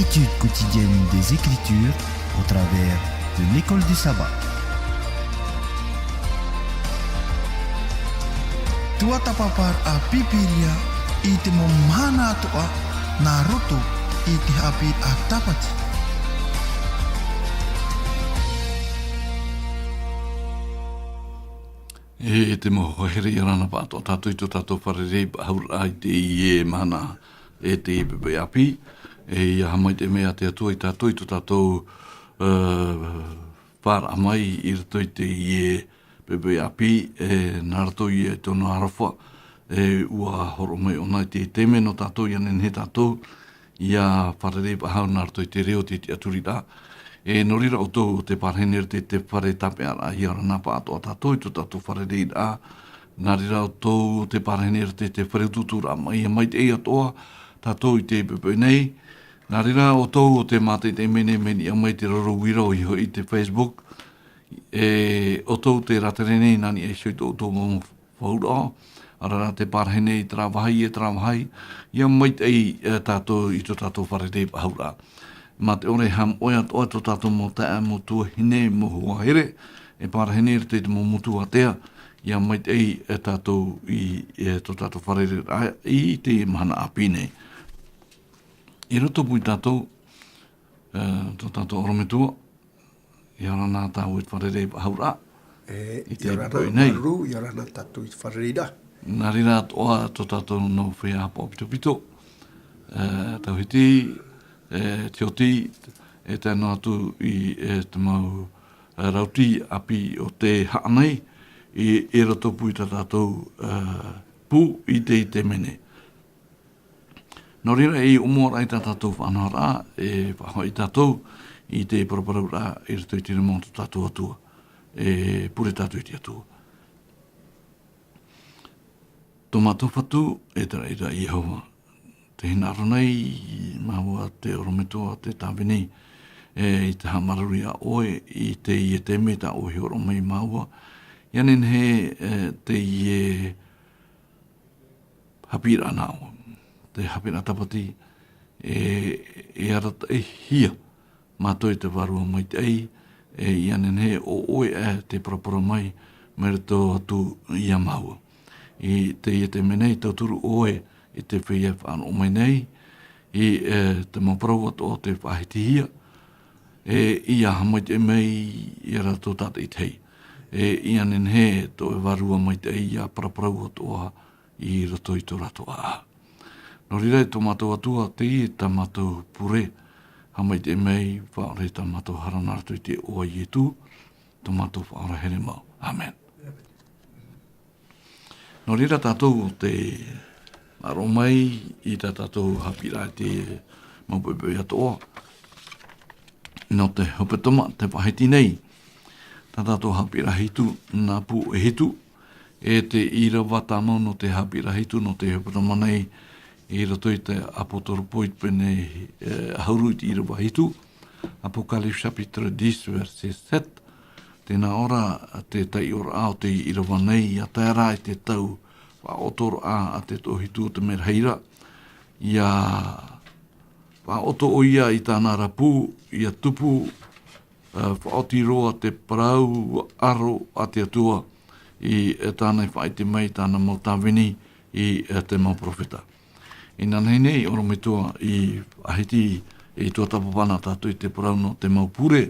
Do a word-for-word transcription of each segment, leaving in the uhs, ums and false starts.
Étude quotidienne des Écritures au travers de l'école du sabbat. Tuatāpaparaʻa Pīpīria i te mau mahana atoʻa nā roto i te haʻapiʻiraʻa tāpati. E te mau hoa here, ʻia ora na pāʻatoʻa tātou i tō tātou fārerei-faʻahou-raʻa i teie mahana, e te pepe ʻāpī, e ʻia haʻamaitaʻi mai te Atua ia tātou i tō tātou, e, faʻaroʻo mai i roto i teie pepe ʻāpī, e, nā roto ia i tōna aroha, e, ʻua hōroʻa mai ʻōna i te taime nō tātou ʻia nehenehe tātou ʻia fārerei-faʻahou nā roto i te reo, te tiʻaturiraʻa. E nō reira ʻoutou ʻo tē parahi nei i roto i te fare tāpeʻaraʻa, ʻia ora na pāʻatoʻa tātou i tō tātou fārereiraʻa. Nā reira ʻoutou ʻo tē parahi nei i roto i te fare utuuturaʻa, ʻia maitaʻi atoʻa tātou i teie poʻipoʻi nei. Nā reira ʻoutou ʻo tē mātaʻitaʻi mai nei, mai niʻa mai te roro uira ʻoia hoʻi te Facebook. E ʻoutou tē rātere nei nā niʻa iho i tō ʻoutou mau faʻaroʻo, ʻaore rā tē parahi nei i terā vāhi e terā vāhi, ʻia maitaʻi, e, tātou i tō tātou fārerei-faʻahou-raʻa. Mā te ʻore e haʻamoʻe atoʻa tō tātou mau taeaʻe, mau tuahine, mau hoa here, e parahi nei i roto i te mau motu ātea, ʻia maitaʻi, e, tātou i, e, tō tātou fārereiraʻa i te mahana ʻāpī nei. I roto pū ia tātou, e, tō tātou ʻorometua, ʻia ora na tāua i te fārerei-faʻahou-raʻa. E, i te ʻia ora na poʻipoʻi nei. Māuruuru, ʻia ora na tātou i te fārereiraʻa. Nā reira atoʻa tō tātou nau feiā haʻapaʻo pitopito, e, tauhiti, e, tioti, e tae noa atu i, e, te mau, e, rauti ʻāpī o te haʻa nei, i, i roto pū ia tā tātou, e, pū i te, i te mene. Nō reira, e ʻōmuaraʻa i tā tātou faʻanahoraʻa, e faʻahoʻi tātou i te paraparauraʻa i roto i te rima o tō tātou Atua, e pure tātou i te Atua. Tō mātou Fatu, e te raʻi ra Iehova, tē hinaʻaro nei māua te ʻorometua, te tāvini, e, i te haʻamāuruuru ia ʻoe i teie taime tā ʻoe i hōroʻa mai ia māua, ʻia nehenehe, e, teie haʻapiʻiraʻa nā ʻoe, te haʻapiʻiraʻa tāpati, e, e arataʻihia mātou i te Vārua Maitaʻi, e ʻia nehenehe ʻo ʻoe aʻe tē paraparau mai, mai roto atu ia māua. I teie taime nei, tauturu ʻoe i te feiā e faʻaroʻo mai nei, i, e, te mau parau atoʻa o tē faʻahitihia, e ʻia haʻamaitaʻi mai ia rātou tātaʻitahi. E ʻia nehenehe tō ʻoe Vārua Maitaʻi ʻia paraparau atoʻa i roto i tō rātou ʻāʻau. Nō reira, e tō mātou Atua, teie tā mātou pure, haʻamaitaʻi mai, faʻaora i tā mātou hara nā roto i te iʻoa o Ietu, tō mātou Faʻaora here mau. ʻĀmene. Nō reira tātou ʻo tē faʻaroʻo mai i tā tātou haʻapiʻiraʻa i te mau poʻipoʻi atoʻa. Nō te hepetoma tē faʻahiti nei, tā tātou haʻapiʻiraʻa hitu, nā pū e hitu, e te ʻīrava tāmau nō te haʻapiʻiraʻa hitu, nō te hepetoma nei, i roto i te Apotoropō i te pene, e, ʻahuru i te ʻīrava hitu, Apocalypse chapitre dix, verset sept. Tē nā ʻō ra te taiʻoraʻa o te ʻīrava nei, ʻia tae ra i te tau faʻaotooraʻa a te toʻohitu o te mērahi ra, ʻia faʻaoto ʻoia i tāna ra pū, ʻia tupu, e, faʻaoti roa te parau ʻaro a te Atua, i, e, tāna i faʻaʻite mai i tāna mau tāvini, i, e, te mau perofeta. Inanahi nei, ʻorometua, i faʻahiti, i tuatāpapa na tātou i te parau nō te mau pure,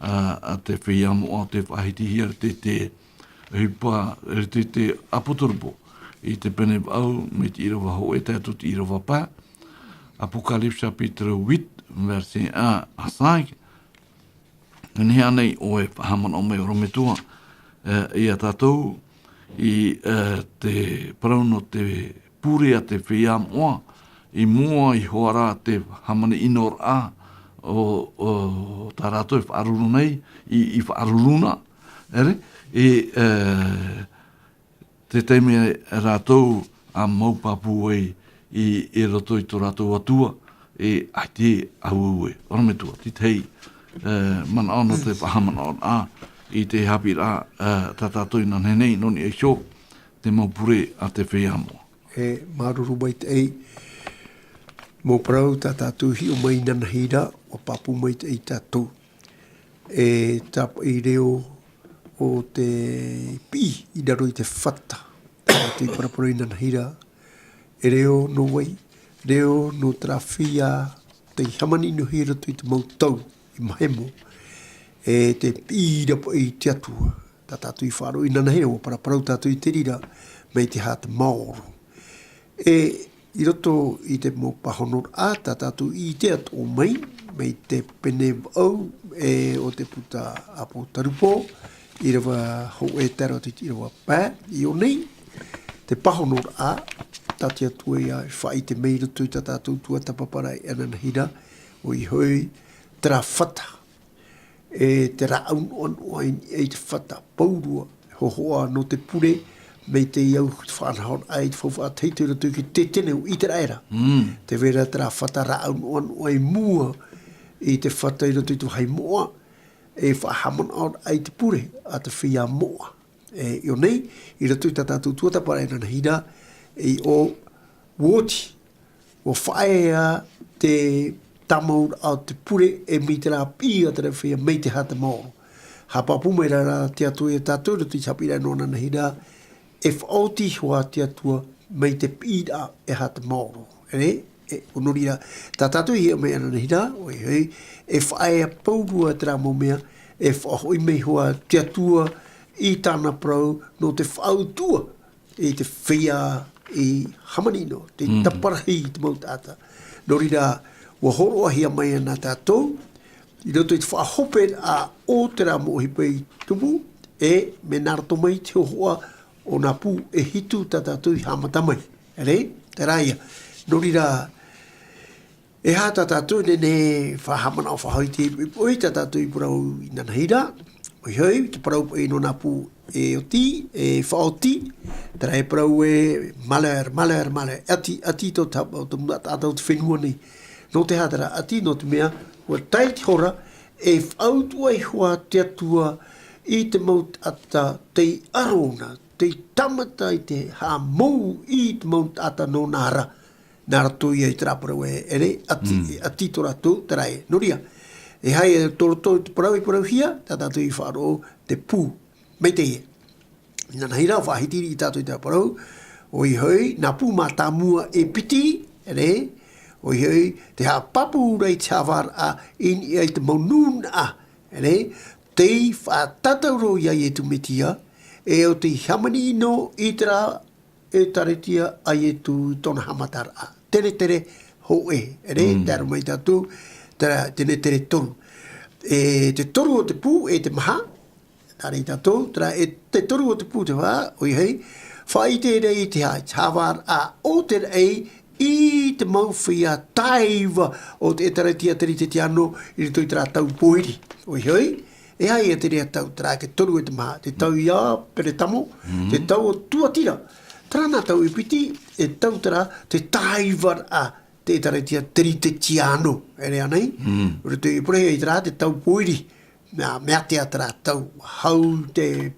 a, a te feiā moʻa, tē faʻahitihia i te, te ʻohipa, i te, te Apotoropō, i te pene vaʻu, mai te ʻīrava hōʻē tae atu i te ʻīrava pae, Apocalypse chapitre huit, verset un à cinq, Nehenehe ānei ʻoe e faʻahaʻamanaʻo mai, ʻorometua, e, ia tātou i, e, te parau nō te pure a te feiā moʻa, i mua iho ā ra te hāmani ʻinoraʻa o, o tā rātou e faʻaruru nei, i, i faʻaruru na, ʻere, i, e, te taime rātou a mau pāpū ai i, i roto i tō rātou Atua, e ʻaita e auaue. ʻOrometua, te tahi, e, manaʻo nō te faʻahaʻamanaʻoraʻa i te haʻapiʻiraʻa, e, tā tātou i nehenehe nei, nō niʻa iho, te mau pure a te feiā moʻa. E, māuruuru maitaʻi. Mau parau tā tātou hiʻo mai i nanahi ra, ʻua pāpū mai te, i tātou. E tāpaʻi reo o te piʻi i raro i te fata. Tā tātou i paraparau i nanahi ra, e reo nō vai, reo nō terā feiā tei hāmani noa i roto i te mau tau i mahemo. E te piʻi ra paʻi i te Atua. Tā tātou i faʻaroʻo i nanahi ra, ʻua paraparau tātou i te reira, mai te hā te maoro. E i roto i te mau pāhonoraʻa, tā tātou i ʻite atoʻa mai, mai te pene vaʻu, e o te puta ʻĀpōtarupo, ʻīrava hōʻē tae roa atu i te ʻīrava pae, i ʻō nei, te pāhonoraʻa, tā te Atua ia i faʻaʻite mai i roto i tā tātou tuatāpaparaʻa i nanahi ra, ʻoia hoʻi, terā fata. E te rāʻau noʻanoʻa i, i te fata, pauroa, hōhoʻa nō te pure, mai te au faʻanahoraʻa i te faufaʻa tahito i roto i te tene o ʻĪteraʻera. Mm. Tē vai ra terā fata rāʻau noʻanoʻa i mua i te fata i roto i te vāhi moʻa, e faʻahaʻamanaʻoraʻa i te pure a te feiā moʻa. E, i ʻō nei, i roto i tā tātou tuatāpaparaʻa i nanahi ra, i ʻō, ʻua oti, ʻua faʻaea te tāmauraʻa o te pure e mai terā piʻi a terā feiā mai te hā te maoro. Haʻapāpū mai ra te Atua ia tātou, i roto i te haʻapiʻiraʻa nō nanahi ra, e faʻaoti hoʻi te Atua mai te piʻiraʻa e hā te maoro. E, e, ʻua nō reira, tā tātou i hiʻo mai i nanahi ra, ʻoia hoʻi, e faʻaea pauroa terā mau mea, e faʻahoʻi mai hoʻi te Atua i tāna parau nō te faʻautuʻa i te feiā i hāmani noa, te Mm. taparahi i te mau taʻata. Nō reira, ʻua hōroʻahia mai ana tātou, i roto i te faʻahopeʻa o terā mau ʻohipa i tumu, e mea nā roto mai te hōhoʻa o nā pū e hitu tā tātou i haʻamata mai. E rā, terā ia. Nō reira, e aha tā tātou e nehenehe e faʻahaʻamanaʻo faʻahou i te ipoipo tā tātou i parau i nanahi ra, ʻoia hoʻi, te parau paʻi nō nā pū e oti, e faʻaoti, terā e parau ē, malheur, malheur, malheur, ʻati, ʻati tō te hapa, o te mau taʻata o te fenua nei. Nō te aha terā ʻati, nō te mea, ʻua tae te hora, e faʻautuʻa ai hoʻi te Atua i te mau taʻata tei ʻaro na, tei tāmata i te haʻamou i te mau taʻata nō nā ra. Nā roto ia i terā parau ē, e rā, ʻati, Mm. ʻati tō rātou, terā ē. Nō reira, e aha ia tō roto i te parau i parauhia, tā tātou i faʻaroʻo te pū. Mai teie. I nanahi ra, faʻahiti riʻi tātou i terā parau, ʻoia hoʻi, nā pū mātāmua e piti, e rā, ʻoia hoʻi, te haʻapāpū ra i te haʻavāraʻa i niʻa i te mau nūnaʻa, e rā, tei faʻatātauro ia Ietu Metia, e ʻo tei hāmani noa i terā ʻĒtārētia a Ietu i tōna haʻamataraʻa. Tenetere hōʻē, e rā, Mm. tae roa mai tātou, terā tenetere toru. E te toru o te pū, e te maha, terā ia tātou, terā e te toru o te pū te vā, ʻoia hoʻi, faʻaʻite ra i te hā, te haʻavāraʻa o te raʻi i te mau feiā taiva o te ʻĒtārētia Teritetiāno i roto i terā tau pōiri. ʻOia hoʻi, e aha ia terā tau, terā e te toru e te maha, te tau ia Peretamo, Mm. te tau o Tuatira. Terā nā tau e piti, e tau terā, te taivaraʻa, te ʻĒtārētia Teritetiāno, e rā nei? Mm. I roto i Peretia i terā, te tau pōiri, mea, mea tea terā tau, hau te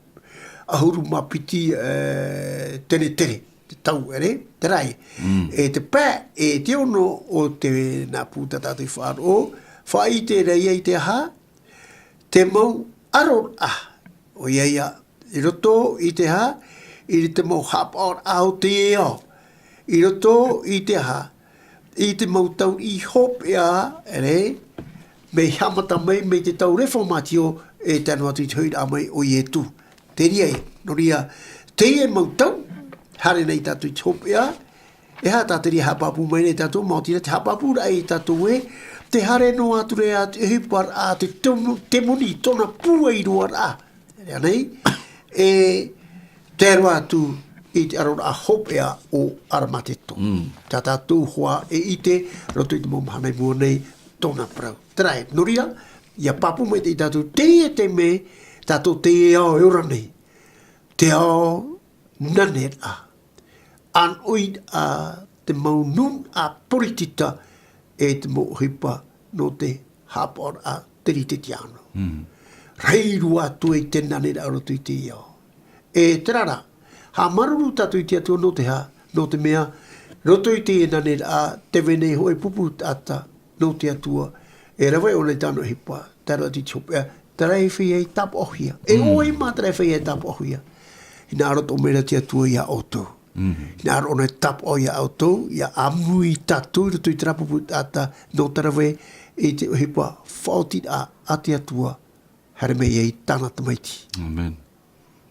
ʻahuru mā piti, e, tenetere, te tau, e rā, terā ē. Mm. E te pae, e te ono o te nā pū tā tātou i faʻaroʻo, faʻaʻite ra ia i te aha, te mau ʻaroraʻa, ʻoia ia, i roto i te aha, i te mau haʻapaʻoraʻa o te ao. I roto i te aha, i te mau tau i hopeʻa, e rā, mea haʻamata mai, mai te tau Reformatio, e tae noa atu i te hoʻiraʻa mai o Ietu. Terā ia, nō reira, teie mau tau, haere nei tātou i te hopeʻa, e aha tā terā haʻapāpū mai nei tātou, maoti rā te haʻapāpūraʻa ia tātou ē, tē haere noa atu ra te ʻohiparaʻa, te temo-, temoni, tōna pūairoaraʻa. E rā nei, e tae roa atu i te ʻaroraʻa hopeʻa o Aramateto. Mm. Tā tātou hoʻi e ʻite, roto i te mau mahana i mua nei, tōna parau. Terā ē, nō reira, ʻia pāpū maitaʻi tātou, teie te mea, tātou teie ao e ora nei. Te ao naneraʻa. ʻĀnoʻiraʻa te mau nūnaʻa poritita e te mau ʻohipa nō te haʻapaʻoraʻa Teritetiāno. Mm. Rahi roa atu ai te naneraʻa o roto i te ao. E terā rā, haʻamāuruuru tātou i te Atua nō te aha, nō te mea, Roto i te naneraʻa, te vene hoʻi pupu taʻata, nō te Atua, e rave ʻōna i tāna ʻohipa, tae roa atu i te hopeʻa, terā e feiā tāpaʻohia. E ʻoe mā terā e feiā tāpaʻohia. Hinaʻaro tō mea te Atua iā ʻoutou. Hinaʻaro ʻōna e tāpaʻo iā ʻoutou, ʻia ʻāmui tātou i roto i terā pupu taʻata, nō te rave i te ʻohipa faʻaotiraʻa a te Atua, haere mai ai tāna tamaiti. Amen.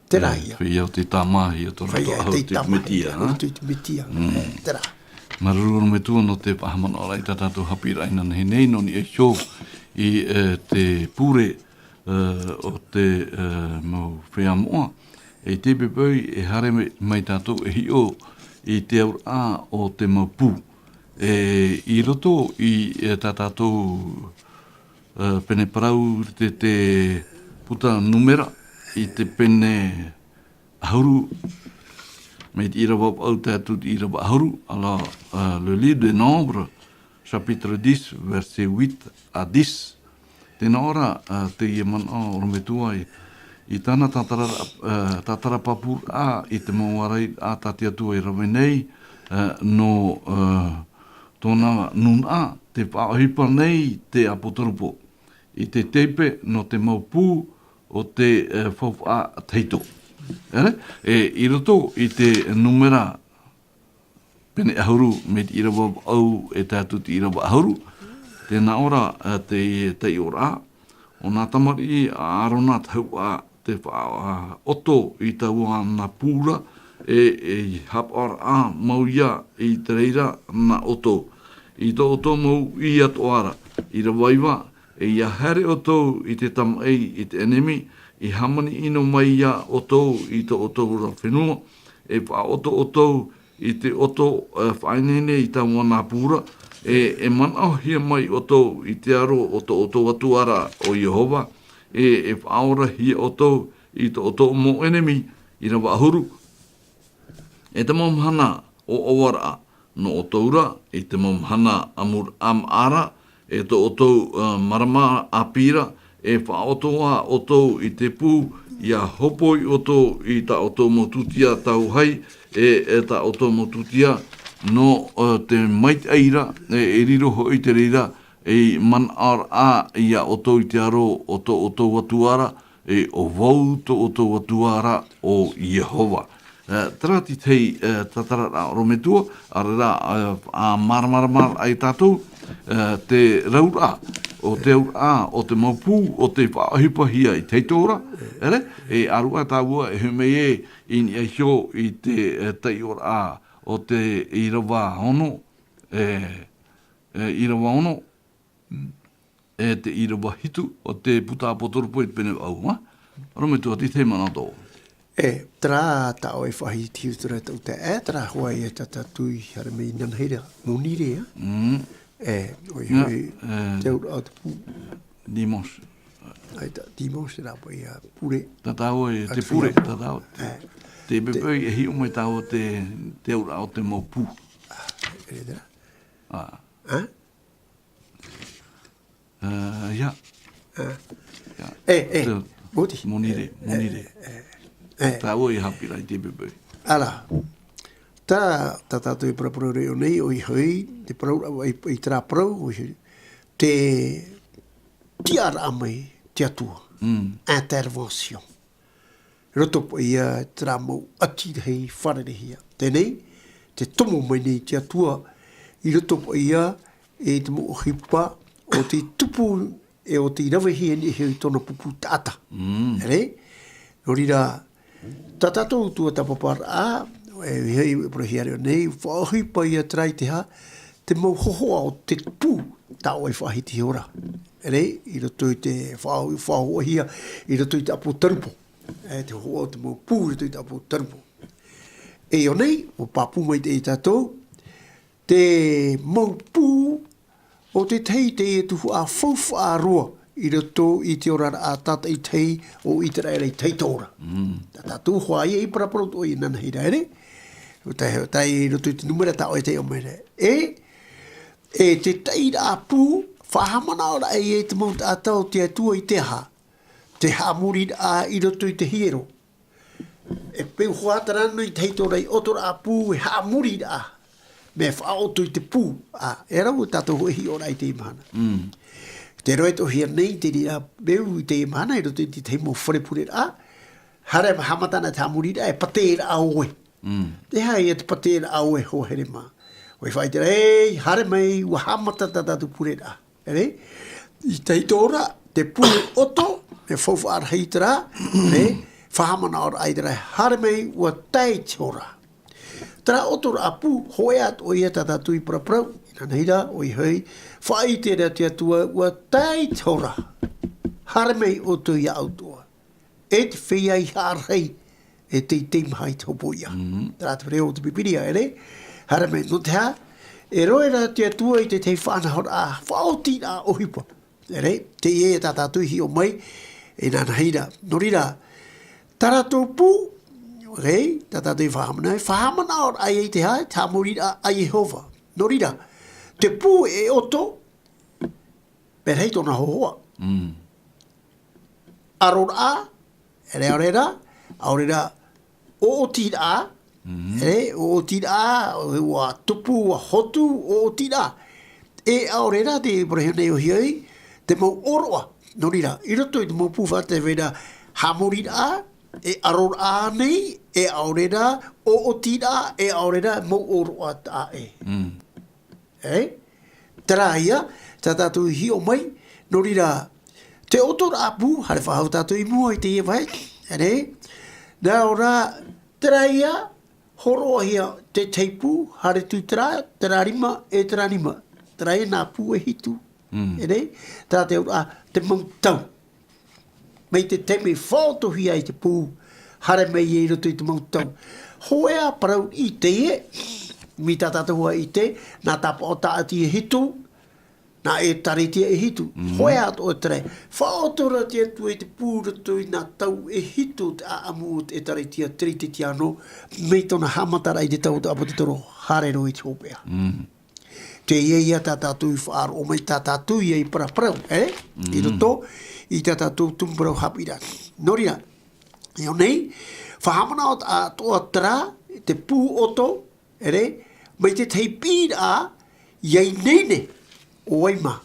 Terā ia. Feiā o te tāmāhia, tō rātou ʻahu te Metia, ʻahu te Metia. Terā. Māuruuru ʻorometua nō te faʻahaʻamanaʻoraʻa i tā tātou haʻapiʻiraʻa inanahi nei, nō niʻa iho i, e, te pure, e, o te, e, mau feiā moʻa. E te pepei e haere mai tātou e hiʻo i te auraʻa o te mau pū. E, i roto i, e, tā tātou e, pene parau te, te puta Numera i te pene ʻahuru, mai te ʻīrava vaʻu tae atu i te ʻīrava ʻahuru, alors, e, le livre de Nombres, chapitre dix, verset huit à dix. Tēnā ʻō ra, e, teie manaʻo ʻorometua i, i tāna tātara, e, tātara pāpūraʻa i te mau ārai a tā te Atua i rave nei, e, nō, e, tōna nūnaʻa, tē faʻaʻohipa nei te ʻāpōsetolo Paula i te teipe nō te mau pū o te, e, faufaʻa tahito. E, e, i roto i te Numera pene ʻahuru mai te ʻīrava vaʻu e tae atu i te ʻīrava ʻahuru, tēnā ʻō ra, e, te taiʻoraʻa, ʻo nā tamariʻi a ʻĀrona tahuʻa te faʻaʻoto i taua nā pū ra, e, e haʻapaʻoraʻa mau ia i te reira nā ʻoutou. I tō ʻoutou mau uʻi atoʻa ra, i ravaiva, e ʻia haere ʻoutou i te tamaʻi i te ʻenemi, i hāmani ʻino mai ia ʻoutou i tō ʻoutou ra fenua, e faʻaʻoto ʻoutou i te ʻoto, e, faʻaineine i taua nā pū ra, e, e manaʻohia mai ʻoutou i te aro o tō ʻoutou Atua ra ʻo Iehova, e, e faʻaorahia ʻoutou i tō ʻoutou mau ʻenemi, ʻīrava ʻahuru. E te mau mahana ʻoʻoa ra, nō ʻoutou ra, i te mau mahana ʻamuraʻa maʻa ra, e tō ʻoutou, e, marama ʻāpī ra, e faʻaʻoto ā ʻoutou i te pū, ʻia hōpoi ʻoutou i tā ʻoutou mau tūtia tauhai, e, e tā ʻoutou mau tūtia, nō, e, te maitaʻi ra, e, e riro hoʻi te reira, e manaʻo ra ia ʻoutou i te aro o tō ʻoutou Atua ra, e ʻo vau tō ʻoutou Atua ra ʻo Iehova. E, terā te tahi, e, tātararaʻa ʻorometua, ʻaore rā, e, faʻamāramarama ai tātou, e, te rauraʻa, ʻo te auraʻa, ʻo te mau pū, ʻo tē faʻaʻohipahia i te tahito ra, ʻere, e ʻārua tāua e hoʻi mai ē i niʻa iho i te, e, taiʻoraʻa, ʻo te ʻīrava ono, e, e, ʻīrava ono, e te ʻīrava hitu o te puta ʻāpōsetolo Paula i te pene vaʻu, ā? ʻOrometua, te tahi manaʻo tō. E, terā tā ʻoe e faʻahiti atu ra tō te, e, terā hoʻi e tā tātou i haere mai inanahi ra, Monirē, ā? Mm. E, ʻoia hoʻi, e, te auraʻa o te pū. Dimanche. ʻAita, dimanche rā paʻi, ā, pure. Tā tāua e te pure, tā tāua. E. Te pepei e hiʻo mai tāua te, te auraʻa o te mau pū. E, terā. Ā. Ā? Ā, ia. Ā. Ia. E, e, te, Monirē, e, Monirē. E, e, e. Tāua i haʻapiʻi ra i te pepei. Ara. Tā, tā tātou e paraparau ra iho nei, ʻoia hoʻi, te parau, i, i terā parau, ʻoia hoʻi, te tiʻaraʻa mai te Atua. Mm. Intervention. I roto paʻi ia i terā mau ʻati rahi fārereihia. Teie nei, te tomo mai nei te Atua, i roto paʻi ia i te mau ʻohipa o tei tupu e o tei ravehia i niʻa iho i tōna pupu taʻata. Mm. ʻEre? Nō reira, tā tātou tuatāpaparaʻa, e, e, e parauhia ra nei, faʻaʻohipa ia terā i te aha, te mau hōhoʻa o te pū, tā ʻoe e faʻahiti iho ra. ʻEre, i roto i te faʻa-, faʻahoʻohia, i roto i te ʻāpōsetolo Paula. E, te hōhoʻa o te mau pū i roto i te ʻāpōsetolo Paula. E, i ʻō nei, ʻua pāpū maitaʻi tātou, te mau pū o te tahi i teie tuhaʻa faufaʻa roa i roto i te oraraʻa tātaʻitahi o ʻĪteraʻera i te tahito ra. Mm. Tā tātou hoʻi e paraparau atoʻa inanahi ra, ʻere? Tae, tae i roto i te Numera tā ʻoe e taiʻo mai ra. E, e te taʻiraʻa pū, faʻahaʻamanaʻo ra ia i te mau taʻata o te Atua i te aha? Te haʻamoriraʻa i roto i te hiero. E peu hoʻi terā nō te tahito ra i ʻoto ra pū e haʻamoriraʻa. Mea faʻaʻoto i te pū, ā, e rau tātou hoʻi hiʻo ra i teie mahana. Te roe tohia nei, te reira, meu i teie mahana, i roto i te tahi mau fare pureraʻa, haere mai haʻamata ana te haʻamoriraʻa, e pātē ra ʻoe. Te aha ia te pātē ra ʻoe hoa here mā. ʻOe faʻaʻite ra, ei, haere mai, ʻua haʻamata tā tātou pureraʻa. E rei? I te hito ra, te pū e ʻoto, e faufaʻa rahi te rā, e rei? Faʻahaʻamanaʻo ra ai te rā, haere mai, ʻua tae te hora. Terā ʻoto ra pū, hōʻē atoʻa ia tā tātou i paraparau, inanahi rā, ʻoia hoʻi, faʻaʻite ra te Atua, ʻua tae te hora. Haere mai ʻoutou iā ʻoutou. E te feiā i haʻarahi, e teitei maha i te hopoiʻa. Terā te reo o te Pīpīria, e rei? Haere mai, nō te aha, e roe ra te Atua i te tahi faʻanahoraʻa, faʻaotiraʻa ʻohipa. E rei, teie tā tātou i hiʻo mai, inanahi rā. Nō reira, tā rātou pū, e rei, tā tātou i faʻahaʻamanaʻo, faʻahaʻamanaʻo ra ai te aha, te haʻamoriraʻa a Iehova. Nō reira, te pū e ʻoto, mea rahi tōna hōhoʻa. ʻAroraʻa, e rei, ʻaore ra, ʻaore ra, ʻoʻotiraʻa, e rei, ʻoʻotiraʻa, ʻua tupu, ʻua hotu, ʻoʻotiraʻa. E ʻaore ra, te parau nei ʻohie ai, te mau ʻōroʻa. Nō reira, i roto i te mau pū faʻatereraʻa, haʻamoriraʻa, e ʻaroraʻa nei, e ʻaore ra, ʻoʻotiraʻa, e ʻaore ra, mau ʻōroʻa taʻa ʻē. E? Terā ia, tā tātou i hiʻo mai, nō reira, te ʻoto ra pū, haere faʻahou tātou i mua i teie vāhi, e rei? Nā ʻō ra, terā ia, hōroʻahia te tahi pū, haere atu terā, terā rima, e terā rima. Terā ia nā pū e hitu, e rei? Terā te auraʻa, te mau tau. Mai te taime i faʻaʻotohia ai te pū, haere mai ia i roto i te mau tau. Hōʻē ā parau i teie, mai tā tātou ʻite, nā tāpaʻo tāʻati e hitu, nā ʻĒtārētia e hitu. Hōʻē atoʻa terā. Faʻaʻoto ra te Atua i te pū i roto i nā tau e hitu o te ʻāʻamu o te ʻĒtārētia Teretetiāno, mai tōna haʻamataraʻa i te tau o te ʻāpōsetolo, haere roa i te hopeʻa. Teie ia tā tātou i faʻaroʻo mai, tā tātou ia i paraparau, e? I roto i tā tātou tumu parau haʻapiʻiraʻa. Nō reira, i ʻō nei, faʻahaʻamanaʻo atoʻa terā, te pū ʻoto, e rei, mai te tahi piʻiraʻa, ʻia ineine, ʻo vai mā,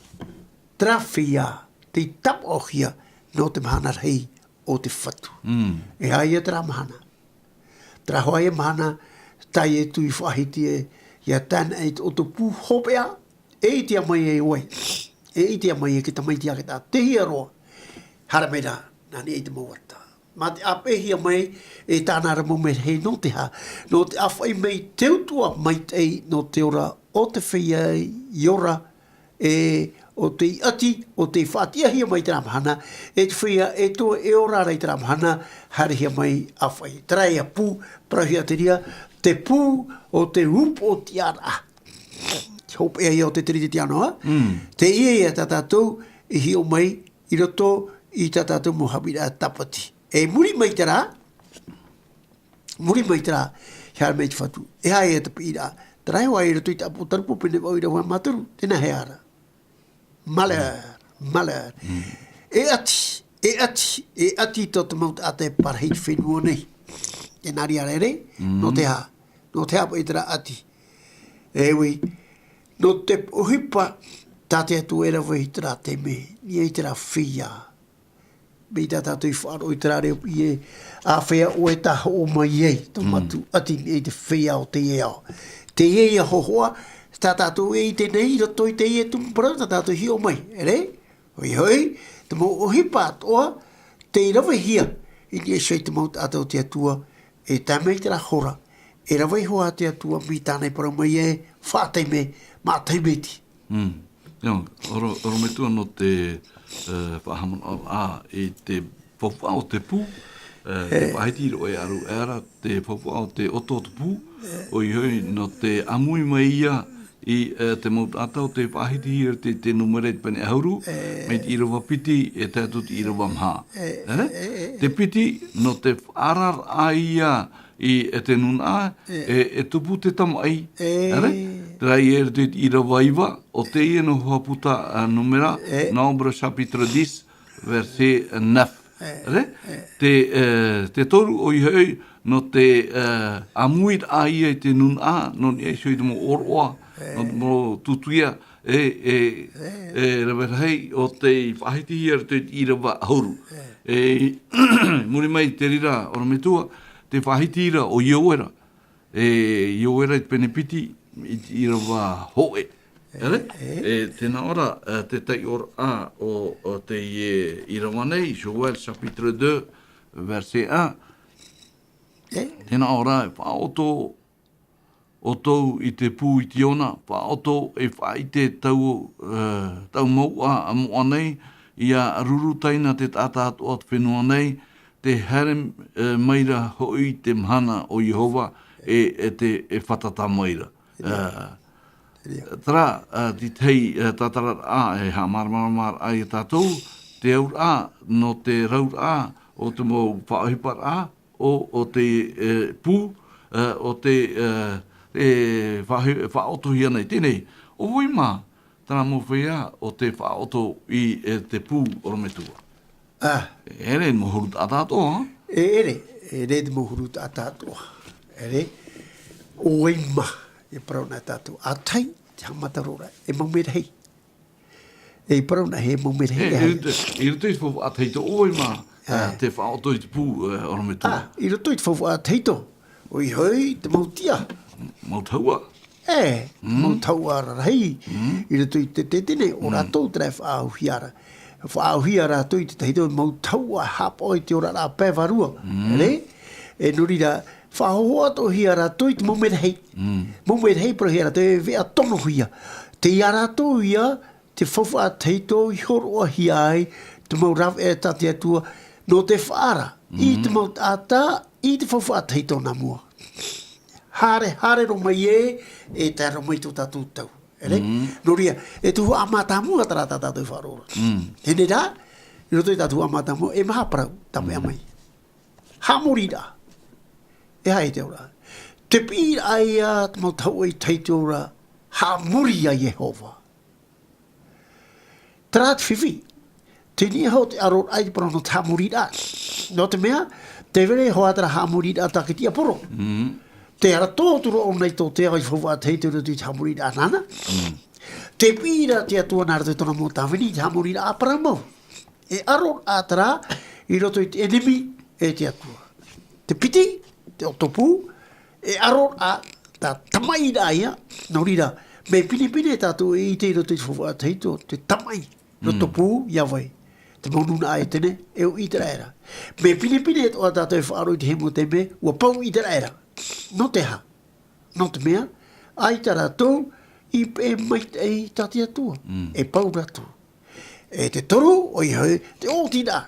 terā feiā, tei tāpaʻohia, nō te mahana rahi, o te Fatu. E aha ia terā mahana? Terā hoʻi ia mahana, tā Ietu i faʻahiti e, ʻia tae ana i te ʻoto pū hopeʻa, e ʻitea mai e ʻoe. E ʻitea mai e te tamaiti āketā, tei hea roa. Haere mai rā, nā niʻa i te mau ata. Mā te ʻāpeʻehia mai, e tāna ra mau merahi nō te aha, nō te ʻāfaʻi mai te Atua maitaʻi, nō te ora o te feiā i ora, e ʻo tei ʻati, ʻo tei faʻatiʻahia mai terā mahana, e te feiā e ʻore e ora ra i terā mahana, haerehia mai ʻāfaʻi. Terā ia pū, parauhia te reira, te pū o te upoʻotiʻaraʻa. Te hopeʻa ia o te Teretetiāno, ā? Teie ia tā tātou i hiʻo mai i roto i tā tātou mau haʻapiʻiraʻa tāpati. E muri mai terā, muri mai terā, i haere mai te Fatu. E aha ia te piʻiraʻa? Terā hoʻi i roto i te ʻĀpōtarupo pene vaʻu ʻīrava e toru, tē nā hea ra. Malheur, malheur. E ʻati, e ʻati, e ʻati tō te mau taʻata e parahi i te fenua nei. Tē nā reira ra, nō te aha, nō te aha paʻi terā ʻati. E ui, nō te ʻohipa tā te Atua e rave i terā taime, i niʻa i terā feiā. Mai tā tātou i faʻaroʻo i terā reo piʻi ē, āfea ʻoe tā hoʻo mai ai, tō mātou ʻati i niʻa i te feiā o teie ao. Teie ia hōhoʻa, tā tātou e ʻite nei i roto i teie tumu parau, tā tātou i hiʻo mai, e rei? ʻOia hoʻi, te mau ʻohipa atoʻa, tei ravehia, i niʻa iho i te mau taʻata o te Atua, e tae mai terā hora, e rave iho ā te Atua mai tāna i parau mai e, faʻataime, mā taime iti. Io, ʻorometua nō te, e, faʻahaʻamanaʻoraʻa i te faufaʻa o te pū, e, te faʻahiti roa e aru, e ara te faufaʻa o te ʻoto o te pū, ʻoia hoʻi nō te ʻāmui mai ia i, e, te mau taʻata o te faʻahiti i te, te numera i te pene ʻahuru, mai te ʻīrava piti, e tae atu te ʻīrava maha. E, te piti, nō te faʻaararaʻa ia i, e te nūnaʻa, e, e tupu te tamaʻi. Terā ia i roto i te ʻīrava iva, ʻo teie nō Haʻaputa, a, numera, Nombre chapitre dix, verset neuf. Te, e, te toru ʻoia hoʻi, nō te ʻāmuiraʻa ia i te nūnaʻa, nō niʻa iho i te mau ʻōroʻa, nō te mau tūtuia, e, e, e rave rahi, ʻo tei faʻahitihia i roto i te ʻīrava ʻahuru. E, muri mai i te reira, ʻorometua, tē faʻahiti ra ʻo Ioera, e, Ioera i te pene piti, i te ʻīrava hōʻē. E, e, tēnā ʻo ra, e, te taiʻoraʻa o, o teie ʻīrava nei, Joël chapitre deux, verset un. Tēnā ʻo ra, e faʻaʻoto ʻoutou i te pū i Tiona, faʻaʻoto e faʻaʻite tau, e, tau mouʻa a moʻa nei, ʻia ruru taina te taʻata atoʻa o te fenua nei, tē haere, e, mai ra hoʻi te mahana o Iehova, e, e te, e fātata mai ra. E, terā, e, te tahi, e, tātararaʻa, e haʻamāramarama ai tātou, te auraʻa, nō te rauraʻa, o te mau faʻaʻohiparaʻa, o, o te, e, pū, e, o te, e, e, faʻahi-, faʻaʻotohia nei. Teie nei, ʻo vai mā, terā mau feiā, o te faʻaʻoto i, e, te pū ʻorometua. Ah. E ʻere, mau huru taʻata atoʻa. E ʻere, e ʻere te mau huru taʻata atoʻa. E ʻere, ʻo vai mā, e parau na tātou. ʻA tahi, te haʻamata roa ra, e mau merahi. E parau na he mau merahi. E, e, i roto i te faufaʻa tahito, ʻo vai mā, e, te faʻaʻoto i te pū, e, ʻorometua. Ah, i roto i te faufaʻa tahito, ʻoia hoʻi, te mau tiʻa. Mau taua. E, mau taua rarahi. I roto i te, te, teie nei, ʻo rātou terā e faʻaauhia ra. Faʻaauhia rātou i te tahito, mau taua haʻapaʻo i te oraraʻa pae vārua. Re? E nō reira, faʻahōhoʻa atoʻahia rātou i te mau merahi. Mau merahi, parauhia rātou, e veʻa tonohia. Tei ia rātou ia, te faufaʻa tahito i hōroʻahia ai te mau rāveʻa tā te Atua, nō te faʻaara i te mau taʻata, i te faufaʻa tahito nā mua. Haere, haere roa mai ē, e tae roa mai tō tātou tau. E re? Nō reira, e tuhaʻa mātāmua terā tā tātou e faʻaroʻo ra. Teie rā, i roto i tā tuhaʻa mātāmua, e maha parau, tāpeʻa mai. Haʻamoriraʻa. E aha te auraʻa? Te piʻiraʻa ia, te mau tahuʻa i tahito ra, haʻamori ia Iehova. Terā te fifi, teie nei hoʻi te aro raʻa i te parau nō te haʻamoriraʻa. Nō te mea, tē vai ra hoʻi terā haʻamoriraʻa tā te tiaporo. Te ara tō atu roa ʻōna i tō te ao i te faufaʻa tahito i roto i te haʻamoriraʻa nāna. Te piʻi ra te Atua nā roto i tōna mau tāvini i te haʻamoriraʻa parau mau. E aro raʻa terā i roto i te ʻenemi e te Atua. Te piti, te ʻoto pū, e aro raʻa, tā tamaʻi raʻa ia, nō reira, mea pinepine tātou e ʻite i roto i te faufaʻa tahito, te tamaʻi, roto pū, ia vai. Te mau nūnaʻa Etene, e ʻo ʻĪteraʻera. Mea pinepine atoʻa tātou e faʻaroʻo i te hemu o te mea, ʻua pau ʻĪteraʻera. Nō te aha? Nō te mea, ʻaita rātou i peʻe maitaʻi tā te Atua. E pau rātou. E te toru, ʻoia hoʻi, te ʻōtiraʻa.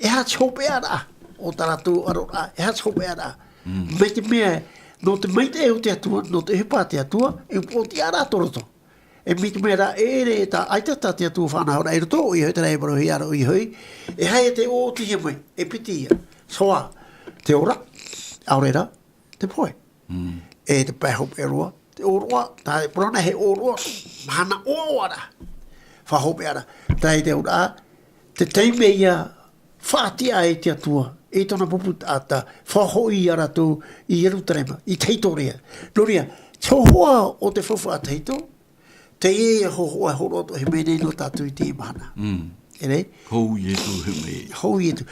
E aha te hopeʻa raʻa o tā rātou aroraʻa, e aha te hopeʻa raʻa. Mai te mea, nō te maitaʻi o te Atua, nō te ʻohipa a te Atua, e upoʻotiʻa raʻa tō roto. E mai te mea rā, e ʻere tā, ʻaita tā te Atua faʻanahoraʻa i roto, ʻoia hoʻi terā e parauhia ra, ʻoia hoʻi. E aha ia tē ʻōtihia mai, e piti ia. Soa, te ora, ʻaore ra, te pohe. E te pae hopeʻa roa, te ʻōroʻa, tā, parau na he ʻōroʻa, mahana ʻoaʻoa ra. Faʻahopeʻa ra. Terā te auraʻa, te taime ia faʻatiʻa ai te Atua, e tōna pupu taʻata, faʻahoʻi ia rātou i Ierutarema, i tahito ra. Nō reira, te hōhoʻa o te faufaʻa tahito, teie ia hōhoʻa e hōroʻa atoʻa mai nei nō tātou i teie mahana. E re? Hou Ietu, e mai. Hou Ietu.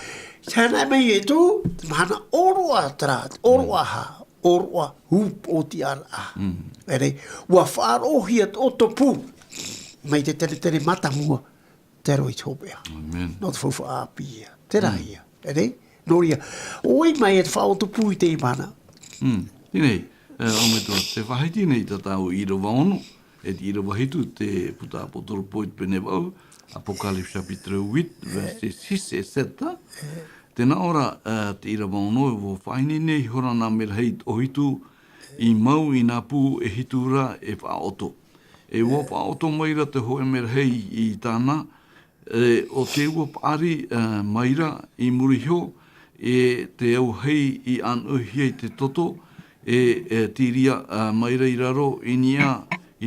Tē haere mai Ietu, te mahana ʻōroʻa terā, ʻōroʻa aha, ʻōroʻa upoʻotiʻa raʻa. E re? ʻUa faʻaroʻohia tō ʻoto pū. Mai te tenetere mātāmua, te aro i te hopeʻa. Amen. Nō te faufaʻa ʻāpī ia. Terā ia. E re? Nō reira, ʻo vai mā e te faʻaʻoto pū i teie mahana. Teie nei, e, ʻorometua, tē faʻahiti nei tā tātou ʻīrava ono, e te ʻīrava hitu, te puta ʻApokorifo i te pene vaʻu, Apocalypse chapitre huit, verset six et sept, ā. Tēnā ʻo ra, e, te ʻīrava ono, ʻua faʻaineine ihora nā merahi ʻōhitu, i mau i nā pū e hitu ra e faʻaʻoto. E ʻua faʻaʻoto mai ra te hōʻē merahi i tāna, e, ʻo tē ʻua paʻari, e, mai ra i muri iho, e te auahi i ʻānoʻihia i te toto, e, e tīria, e, mai ra i raro i niʻa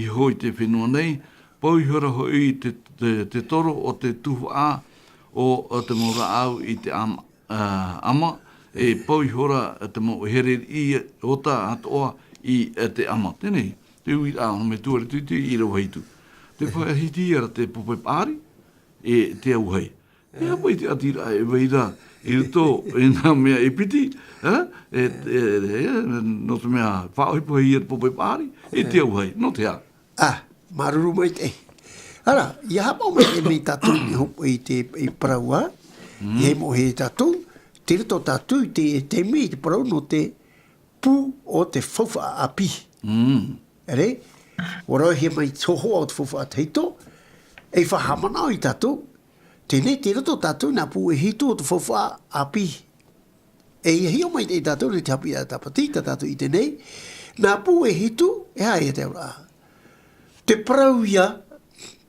iho i te fenua nei, pau ihora hoʻi te, te, te toro o te tuhaʻa o, o te mau rāʻau i te ʻam-, e, ʻama, E pau ihora te mau ʻehere i ota atoʻa i te ʻama. Teie, te uiraʻa ono metua rā tui te ʻīrava hitu. Te faʻahiti ia ra te pape paʻari, e te auahi. E aha mai te ʻatiraʻa e vai ra i roto i nā mea e piti, e, e, e, e, nō te mea faʻaʻohipa ia te pape paʻari, e te auahi, nō te aha? Ā, māuruuru maitaʻi. Ara, ʻia haʻapaʻo mai e mea tātou i hope i te, i parau ā, i hei moʻe tātou, te roto tātou i te, te mea i te parau nō te pū o te faufaʻa ʻāpī. Mm. Ere, ʻua rauhia mai te hohoʻa o te faufaʻa tahito, e faʻahaʻamanaʻo i tātou, teie te roto tātou nā pū e hitu o te faufaʻa ʻāpī. E ʻia hiʻo mai i tātou nei te haʻapiʻiraʻa tāpati, tā tātou i teie, nā pū e hitu, e aha ia te auraʻa. Te parau ia,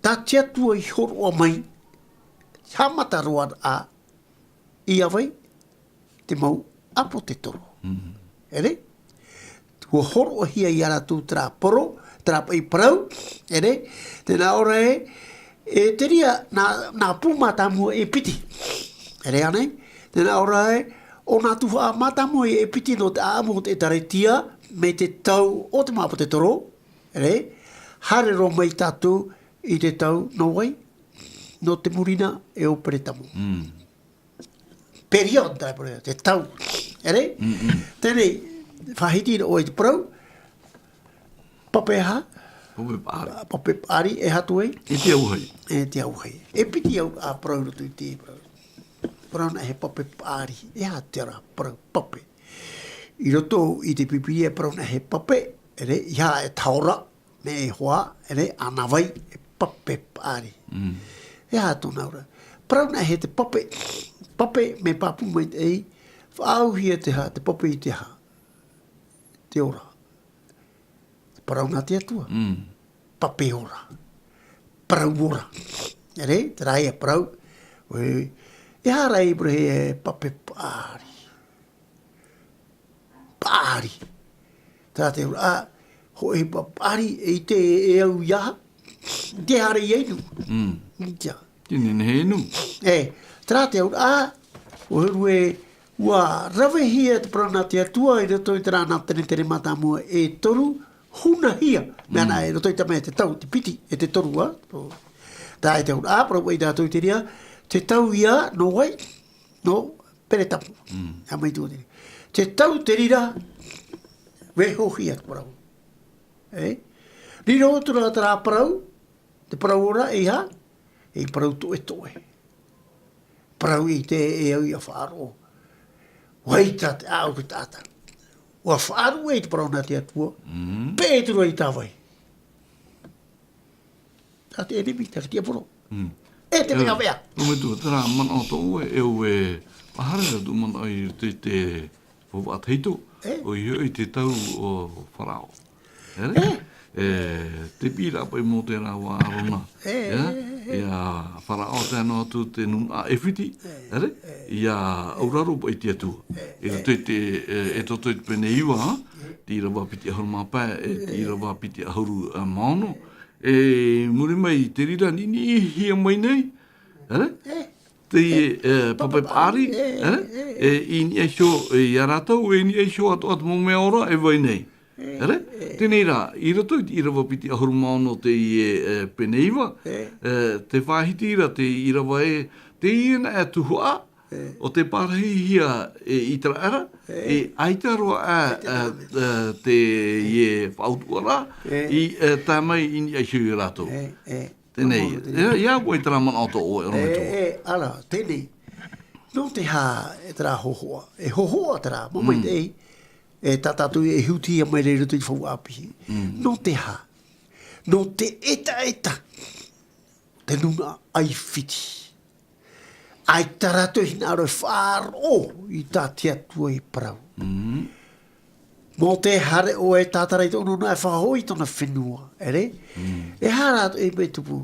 tā te Atua i hōroʻa mai, haʻamata roa ā, ia vai, te mau ʻāpōtetoro. Mm. Ere? ʻUa hōroʻahia ia rātou terā poro, terā paʻi parau, ere? Tē nā ʻō ra ē, e te reira, nā, nā pū mātāmua e piti. Ere ānei? Tē nā ʻō ra ē, ʻo nā tuhaʻa mātāmua e piti nō te ʻāʻamu o te ʻĒtārētia, mai te tau o te mau ʻāpōtetoro, ere? Haere roa mai tātou i te tau nō vai? Nō te Murina e ʻo Peretamo. Mm. Period, tā, period, te tau. Ere? Mm, mm. Teie, faʻahiti roa i te parau. Pape aha? Pape paʻari. Pape paʻari, e aha atu ai? E te auahi. E te auahi. E piti au, ā, parau i roto i te parau. Parau nā he pape paʻari. E aha te ara parau pape? I roto i te Pīpīria e parau nā he pape, ere, ʻeiaha e taora, mea e hoa, ere, ʻānāvai, e pape paʻari. Mm. E aha tōna auraʻa? Parau nā he te pape, pape mea pāpū maitaʻi, faʻaauhia te aha, te pape i te aha? Te ora. Parau nā te Atua. Mm. Pape ora. Parau ora. Ere, terā ia parau. E, e aha rā e parau e pape paʻari. Paʻari. Terā te auraʻa, hōʻē pa-, paʻari, e ʻite e au i aha. Te haere i inu. Mm. Ia. Teie nei e inu. E, terā te auraʻa, ʻua huru e, ʻua ravehia te parau nā te Atua, i roto i terā nā Tenetere mātāmua e toru, hunahia. Mea nā, mm, i roto i te mea te tau, te piti, e te toru, ā. Tā e te auraʻa, parau ai tātou i te reira, te tau ia, nō vai? Nō Peretamu. Mm. Hā mai tō te. Te tau te reira, vaihohia te parau. E? Riro atu rā terā parau, te parau ora, e aha? E parau toʻetoʻe. Parau i te, e au ia faʻaroʻo. Vai tā te ʻāʻau te taʻata. ʻUa faʻaruʻe i te parau nā te Atua. Mm. Pētero i tā vai. Tā te ʻenemi, tā te tiaporo. Mm. E te mea, mea. Nō me tū, terā manaʻo tō ʻoe, e ʻoe, ʻaore rā tū manaʻo i te, te faufaʻa tahito, e? ʻOia hoʻi te tau o Farao. Ere? E? E, te pīraʻa paʻi Mōte rāua ʻĀrona. E, e, e, e. Ia Farao tae noa atu te nūnaʻa ʻAifiti. E, ere? E. Ia auraro paʻi te Atua. E, e. I roto i te, e, Exodo i te pene iva, te ʻīrava piti ʻahuru mā pae, e, te, e, ʻīrava piti ʻahuru mā ono. E, muri mai, te reira, niʻiniʻihia mai nei, ere? E. Te, e, pape paʻari, e, e, e, e, i niʻa iho, e, ia rātou, e niʻa iho atoʻa te mau mea ora, e vai nei. E, ere? E. Teie rā, i roto i te ʻīrava piti ʻahuru mā ono te, e, e, pene iva, e, e, te faʻahiti ra te ʻīrava e, teie nā e tuhaʻa, e, o te pārahihia e ʻĪteraʻera, e, e ʻaita roa ā, ʻaita e, roa. E, te, e, faʻautuʻaraʻa, e, i, e, tae mai i niʻa iho ia rātou. E, e. Teie, e, ʻia, ʻoia terā manaʻo tō ʻoe, ʻorometua. E, e, ara, teie. Nō te aha, e terā hohoʻa, e hohoʻa terā, mā, mm, maitaʻi, e tā tātou e hutihia mai ra i roto i te faufaʻa ʻāpī. Mm. Nō te aha, nō te ʻetaʻeta, te nūnaʻa ʻAifiti. ʻAita rātou e hinaʻaro e faʻaroʻo i tā te Atua i parau. Mm. Mōte haere ʻoe e tātara i tōna nūnaʻa e faʻahoʻi i tōna fenua, ere? Mm. E aha rātou e mea tupu?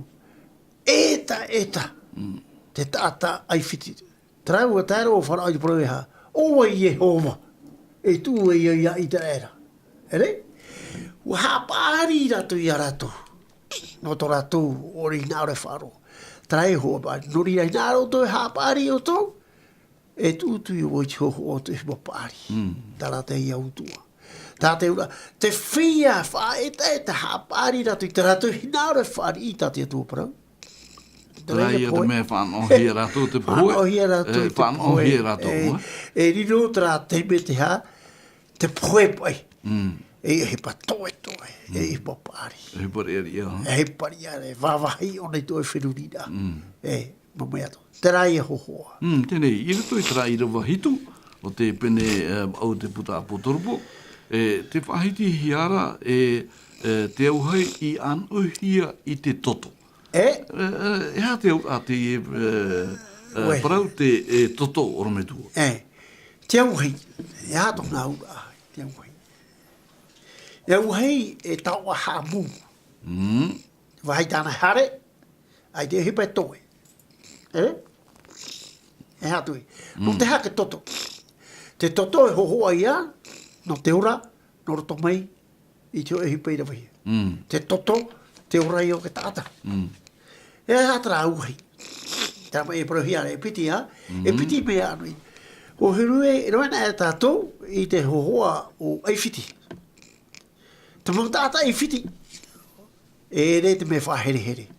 ʻEtaʻeta. Mm. Te taʻata ʻAifiti. Terā ʻua tae roa ʻo Farao i te parau e aha? ʻO vai Iehova? E tuʻu ai ia ʻĪteraʻera. Ere? ʻUa haʻapaʻari rātou ia rātou. Nō tō rātou ʻore hinaʻaro e faʻaroʻo. Terā e hoʻo paʻari. Nō reira hinaʻaro ʻoutou e haʻapaʻari ʻoutou. E tūtū i ʻō i te hōhoʻa o te ʻohipa paʻari. Mm. Tā rātou ia utuʻa. Tā te ura, te feiā faʻaʻetaʻeta haʻapaʻari rātou i tā rātou hinaʻaro e fāriʻi i tā te Atua parau. Terā ia te mea e faʻanahohia rātou te pohe. Faʻanahohia rātou te pohe. E, e riro terā taime te hā, te pohe paʻi. Mm. E ʻohipa toetoe, e ʻohipa paʻari. E ʻohipa riʻariʻa. E ʻohipa riʻariʻa, vāvāhi ʻōna i tō ʻoe feruriraʻa. Mm. E, mamae atu. Terā ia hōhoʻa. Mm, teie nei, i roto i terā ʻīrava hitu, o te pene, e, vaʻu te puta ʻApotarupo, e, tē faʻahitihia ra, e, e, te auahi i ʻānoʻihia i te toto. E? E, e, e aha te auraʻa te, e, e, parau te, e, toto orometua? E, te auahi, e aha tōna auraʻa, te auahi. E auahi e taoʻa haʻamou. Mm. Vāhi tāna haere, ʻaita e ʻohipa e toe. E? E aha atu ē. Nō te aha te toto. Te toto e hōhoʻa ia, nō te ora, nō roto mai, i te hōʻē ʻohipa i ravehia. Mm. Te toto, te ora ia o te taʻata. Mm. E aha terā auahi. Terā mai e parauhia ra e piti, ā? E piti mea ʻānoʻi. ʻO Herue, e rave na e tātou i te hōhoʻa o ʻAifiti. Te mau taʻata ʻAifiti. E ʻere te mea faʻaherehere.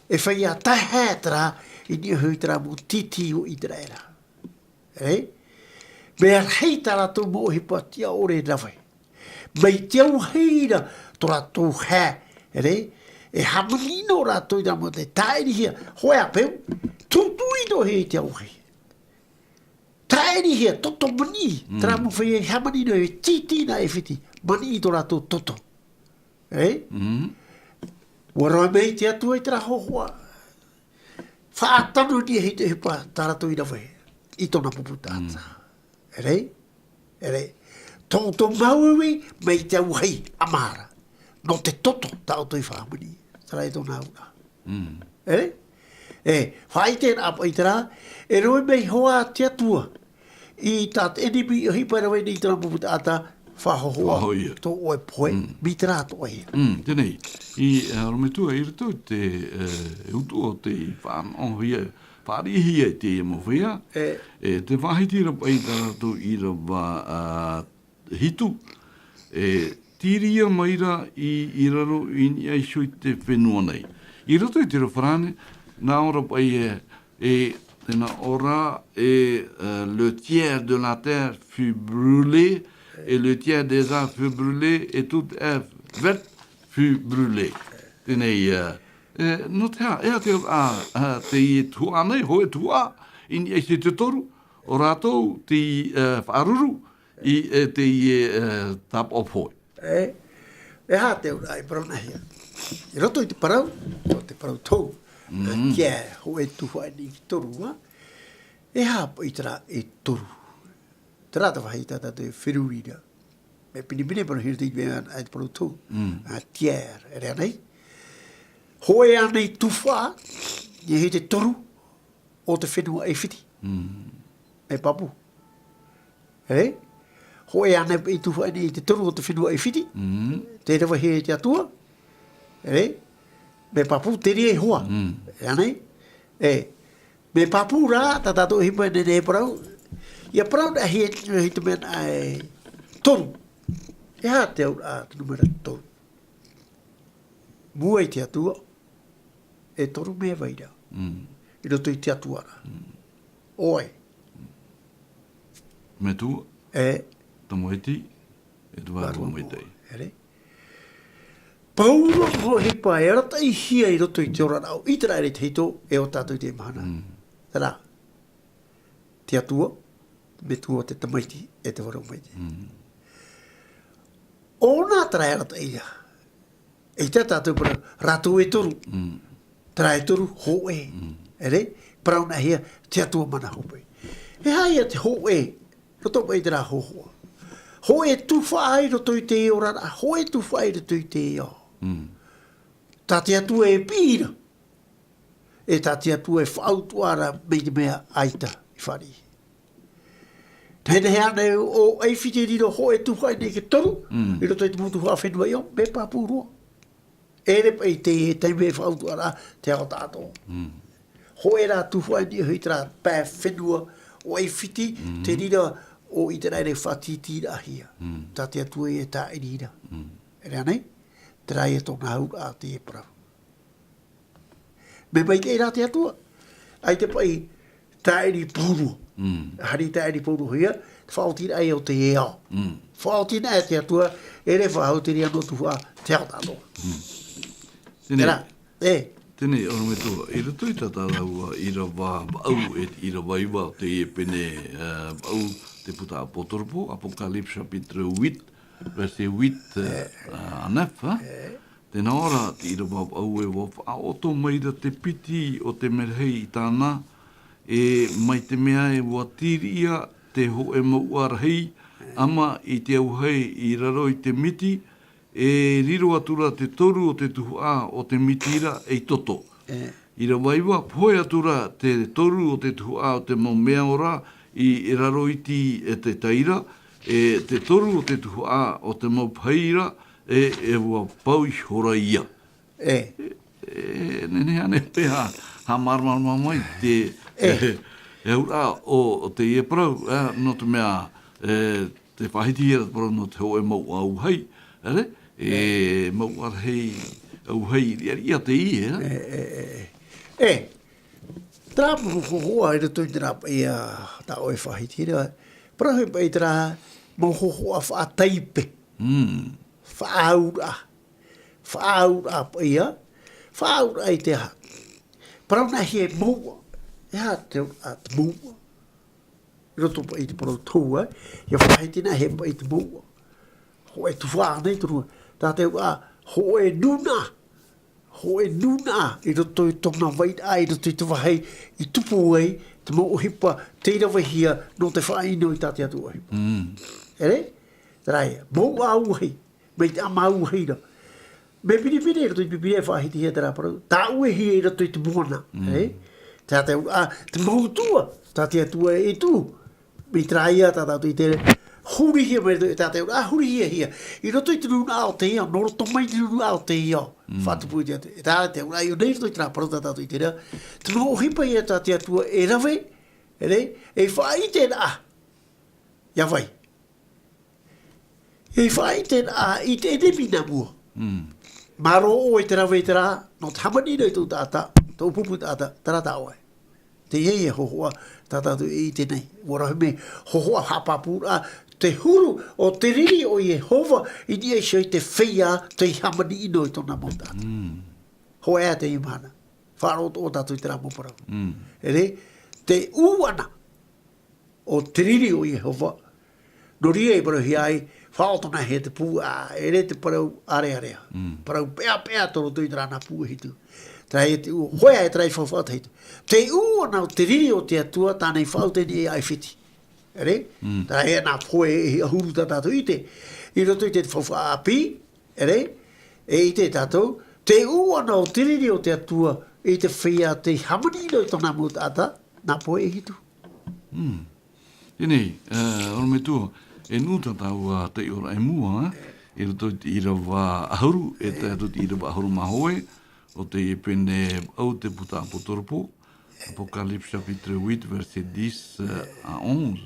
E feiā taehae terā, i niʻa hoʻi terā mau tītī o ʻĪteraʻera. E? Mea rahi tā rātou mau ʻohipa tiʻa ʻore rave. Mai te auahi ra tō rātou hae, e? E hāmani noa rātou i terā mau te tāʻirihia, hōʻē ā peu, tūtū noa hoʻi i te auahi. Tāʻirihia, toto maniʻi, terā mau feiā i hāmani noa e tītī nā ʻAifiti, maniʻi tō rātou toto. E? Mm. ʻUa rave mai te Atua i terā hōhoʻa. Faʻatano i niʻa hoʻi te ʻohipa tā rātou i rave i tōna pupu taʻata. Mm. E rave? E rave. Tō, tō māuiui mai te auahi ʻamara. Nō te toto tā ʻoutou i faʻahāmani. Terā ia tōna auraʻa. Mm. E rave? E, faʻaʻite na paʻi terā, e rave mai hoʻi te Atua. I tā te ʻenemi ʻohipa e rave nei i terā mau pupu taʻata, faʻahohoʻa, faʻahoʻa ia. Tō ʻoe pohe, mm, mai terā atoʻa ia. Mm, teie nei, e, orometua i roto i te, e, utuʻa o tei faʻanahohia, fāriʻihia i teie mau feiā. E. E, tē faʻahiti ra paʻi tā rātou ʻīrava, a, hitu, e, tīria mai ra i, i raro i niʻa iho i te fenua nei. I roto i te reo farāne, nā ʻō ra paʻi e, e, e nā ʻō ra e, e, le tiers de la terre fut brûlé, et le tiers des arbres fut brûlé, et toute herbe verte fut brûlée. Teie nei, e, e, nō te aha, e aha te, a, a, teie tuhaʻa nei, hōʻē tuhaʻa, i niʻa i te toru, ʻo rātou tei, e, faʻaruru, i, e, teie, e, tāpaʻo pohe. E, e aha te auraʻa i paraunahia. I roto i te parau, o te parau tou, mm, a tiers, hōʻē tuhaʻa i niʻa i te toru, ā? E aha paʻi terā e toru. Terā te vāhi tā tātou e feruri ra. Mea pinepine parau i roto i te mea ʻānei te parau tou. Mm. A tiers, e rave ānei. Hōʻē ānei tuhaʻa, i niʻa i te toru, o te fenua ʻAifiti. Mm. Mea pāpū. E? Hōʻē ānei paʻi tuhaʻa i niʻa i te toru o te fenua ʻAifiti. Mm. Tē ravehia e te Atua. E? Mea pāpū, terā e hoa. Mm. E ānei? E. Mea pāpū rā, tā tātou ʻohipa e nehenehe e parau. ʻIa parauhia i te mea nā e toru. E aha te auraʻa, te nūmera toru. Mua i te Atua, e toru mea vai ra. Mm. I roto i te Atua ra. Mm. ʻOe. Metua. E. Tamaiti. E te Vārua Maitaʻi. E rave. Pauroa te ʻohipa e arataʻihia i roto i te oraraʻa o ʻĪteraʻera i te tahito, e ʻo tātou i teie mahana. Mm. Terā. Te Atua, Metua, te Tamaiti, e te Vārua Maitaʻi. Mm. ʻŌna terā e arataʻi ra. ʻEita tātou parau, rātou e toru. Mm. Terā e toru, hōʻē. Mm. E rave, paraunahia, te Atua mana hope. E aha ia te hōʻē, roto mai i terā hōhoʻa. Hōʻē tuhaʻa i roto i te oraraʻa, hōʻē tuhaʻa i roto i te ao. Mm. Tā te Atua e piʻi ra. E tā te Atua e faʻautuʻa ra mai te mea ʻaita i fāriʻi. Nehenehe ānei ʻo ʻAifiti e riro hōʻē tuhaʻa i niʻa i te toru, mm, i roto i te mau tuhaʻa fenua ʻē, mea pāpū roa. E ʻere paʻi te, te mea faʻautuʻaraʻa, te ao tāʻatoʻa. Mm. Hōʻē rā tuhaʻa i niʻa hoʻi i terā pae fenua ʻo ʻAifiti, te reira ʻo ʻĪteraʻera e faʻatītīraʻahia. Tā te Atua e tāʻiri ra. E rā nei, terā ia tōna auraʻa teie parau. Mea maitaʻi rā te Atua. ʻAita paʻi tāʻiri pauroa. Hari tāʻiri pauroahia, te faʻaotiraʻa ia o teie ao. Faʻaoti na e te Atua, e rave faʻahou te reira nō tuhaʻa te ao tātou. Tēnei. Terā, e. Tēnei, ʻorometua, i roto i tā tāua ʻīrava vaʻu e te ʻīrava iva o teie pene, e, vaʻu te puta ʻApotarupo, Apocalypse chapitre huit, verset huit, e, à neuf, hein? Tēnā ora, te ʻīrava vaʻu e, ʻua faʻaoto mai ra te piti o te merahi i tāna, e mai te mea e ʻua tīriʻia te hōʻē mouʻa rahi, ʻama i te auahi i raro i te miti, e riro atu ra te toru o te tuhaʻa o te miti ra ei toto. ʻĪrava iva, pohe atu ra te toru o te tuhaʻa o te mau mea ora i raro iti e te tai ra, e te toru o te tuhaʻa o te mau pahi ra, e, e ʻua pau ihora ia. E. E, nehenehe ānei paʻi haʻamāramarama mai te, e, e auraʻa o, o teie parau, e, nō te mea, e, te faʻahitihia te parau nō te hōʻē mouʻa auahi, ʻere? E, mouʻa rahi auahi riʻariʻa teie, e? E, e, e, e. E, terā mau hōhoʻa i roto i terā paʻi, tā ʻoe e faʻahitihia ra. Parauhia paʻi terā mau hōhoʻa faʻataipe. Faʻaauraʻa. Faʻaauraʻa paʻi, faʻaauraʻa i te aha. Parau nā hea e mouʻa. E aha te auraʻa te mouʻa. I roto paʻi i te parau tō, e. ʻIa faʻahiti nā hea paʻi te mouʻa. Hōʻē tuhaʻa nei te auraʻa. Tā te auraʻa, hōʻē nūnaʻa. Hōʻē nūnaʻa i roto i tōna vairaʻa, i roto i te vāhi i tupu ai te mau ʻohipa, tei ravehia nō te faʻaʻino i tā te Atua ʻohipa. ʻEre? Terā ia, mouʻa auahi, mai te ʻama auahi ra. Mea pinepine i roto i te Pīpīria e faʻahitihia terā parau, tāʻuehia i roto i te moana, e? Tā te auraʻa, te mau tua, tā te Atua e tuʻu. Mai terā ia tā tātou i ʻite ra, hurihia mai roto i tā te auraʻa, hurihia hia. I roto i te nūnaʻa o teie ao, nō roto mai te nūnaʻa o teie ao. Faʻatupu i te Atua. E tā te auraʻa i ʻō nei i roto i terā parau tā tātou i ʻite ra. Te mau ʻohipa ia tā te Atua e rave, ʻere, e faʻaʻite ra. ʻIa vai. E faʻaʻite ra, i te ʻenemi nā mua. Mā roto i te rave i terā, nō te hāmani ra i tō taʻata, tō pupu taʻata, terā tā ʻoe. Teie ia hōhoʻa, tā tātou e ʻite nei. ʻUa roa mai, hōhoʻa haʻapāpūraʻa, te huru o te riri o Iehova, i niʻa iho i te feiā, tei hāmani ʻino i tōna mau taʻata. Hōʻē ā teie mahana. Faʻaroʻo atoʻa tātou i terā mau parau. ʻEre, te ū ʻana o te riri o Iehova. Nō reira e parauhia ai, faʻaʻoto nā hea te pū, ā, ʻere te parau ʻārearea. Parau peʻapeʻa tō roto i terā nā pū e hitu. Terā ia te ū, hōʻē ā terā i faufaʻa tahi atu. Te ū ʻana o te riri o te Atua, tāna i faʻaʻite nei ia ʻAifiti. ʻEre? Terā ia nā pohe e hia huru tā tātou i ʻite. I roto i te faufaʻa ʻāpī, ʻere? E ʻite tātou, te ū ʻana o te riri o te Atua, i te feiā tei hāmani ʻino i tōna mau taʻata, nā pohe e hitu. Tēnei, e, ʻorometua, e nuʻu tā tāua taiʻoraʻa i mua, e, i roto i te ʻīrava ʻahuru, e tae atu i te ʻīrava ʻahuru mā hōʻē, o teie pene vaʻu te puta ʻApotarupo, Apocalypse chapitre huit, verset dix, e, à onze.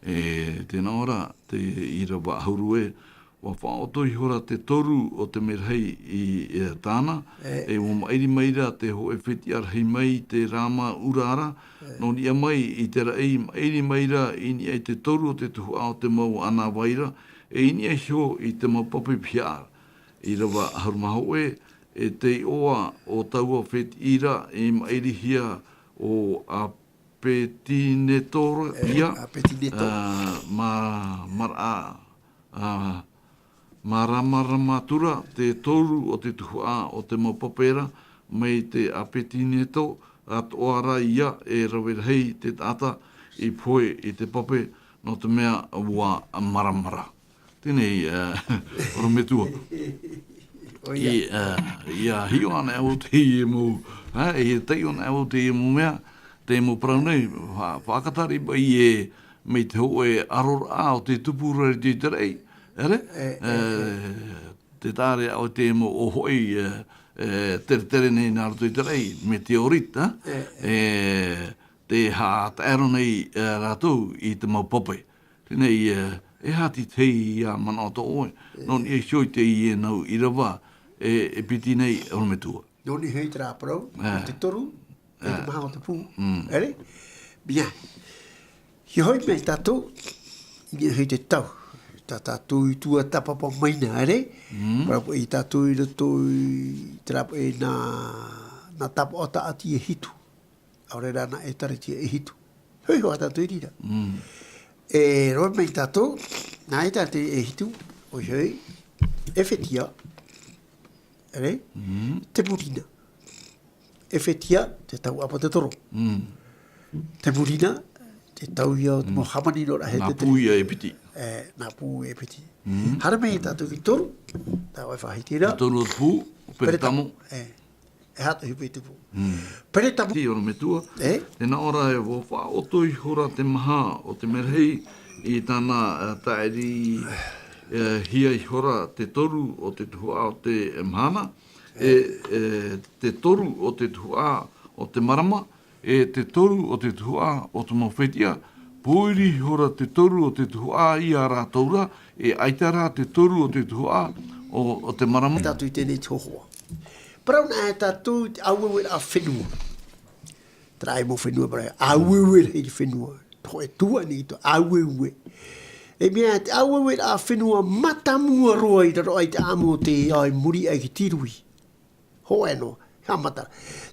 E, tēnā ora, te ʻīrava ʻahuru ē, ʻua faʻaʻoto ihora te toru o te merahi i, e, tāna, e ʻua maʻiri mai ra te hōʻē fetiʻa rahi mai te rāma ʻura ra, nō niʻa mai i te raʻi, maʻiri mai ra i niʻa i te toru o te tuhaʻa o te mau ʻānāvai ra, e i niʻa iho i te mau pape pihaʻa ra. ʻĪrava ʻahuru mā hōʻē, e te iʻoa o taua fetiʻa ra, i maʻirihia ʻo Apetineto ia, Apetineto. Ā, mā, mā, ā, māramarama atu ra te toru o te tuhaʻa o te mau pape ra, mai te Apetineto, atoʻa ra ia e rave rahi te taʻata i pohe i te pape, nō te mea ʻua māramarama. Tēnei, e, ʻorometua. ʻOia. I, e, ʻia hiʻo anaʻe au teie mau, e, ʻia taiʻo anaʻe au teie mau mea, teie mau parau nei, fa-, faʻakatari paʻi e, mai te hōʻē aroraʻa o te tupu ra i te raʻi, ʻere? E, e, e, e. Te tare o te mau ʻō hoʻi, e, e, teretere nei nā roto i te raʻi, météorite, e? E, e. E, te haʻataʻero nei rātou i te mau pape. Tēnei e hātitei ia manaʻo tō ʻoe, nō niʻa iho i teie nau ʻīrava e piti nei ʻorometua. Nō niʻa iho i te rā parau, te toru, e te maha o te pū. Ere? Mea, ia hoʻi mai tātou, ia hoʻi te tau. Tā tātou i tua tāpapa mai na, ere? Parau i tātou i roto i te rā parau e nā tāpapa o tā ati e hitu. ʻAore rā nā ʻētārētia e hitu. Hoʻi hoʻi tātou i reira. E roa mai tātou, nā ʻētārētia e hitu, ʻoia hoʻi, ʻEfetia, ere? Te murina. ʻEfetia, te tau ʻāpōtetoro. Te murina, te tau ia o te mau hāmani nō rā he te pū ia e piti. Nā pū e piti. Haere mai tātou ki toru, tā ʻoe faʻahiti ra. Toru o te pū, Peretamo. E haʻatoʻa hipa i te pū. Peretamo. Te ʻorometua, e nā ʻō ra e ʻua faʻaʻoto ihora te maha o te merahi i tāna tāʻiri hia ihora te toru o te tuhaʻa o te mahana, e te toru o te tuhaʻa o te marama, e te toru o te tuhaʻa o te mau fetiʻa, pōiri ihora te toru o te tuhaʻa ia rātou ra, e ʻaita rā te toru o te tuhaʻa o te marama. Tātou i tēnei te hōhoʻa. Parau na e tātou i te ʻāueueraʻa fenua. Terā e mau fenua, parau ʻāueueraʻa i te fenua. Hōʻē tuaʻana i tō ʻāueue. E mea te ʻāueueraʻa fenua mātāmua roa i raro aʻe i te ʻāʻamu o te ao i muri aʻe i te tirui. Hōʻē noa, haʻamata.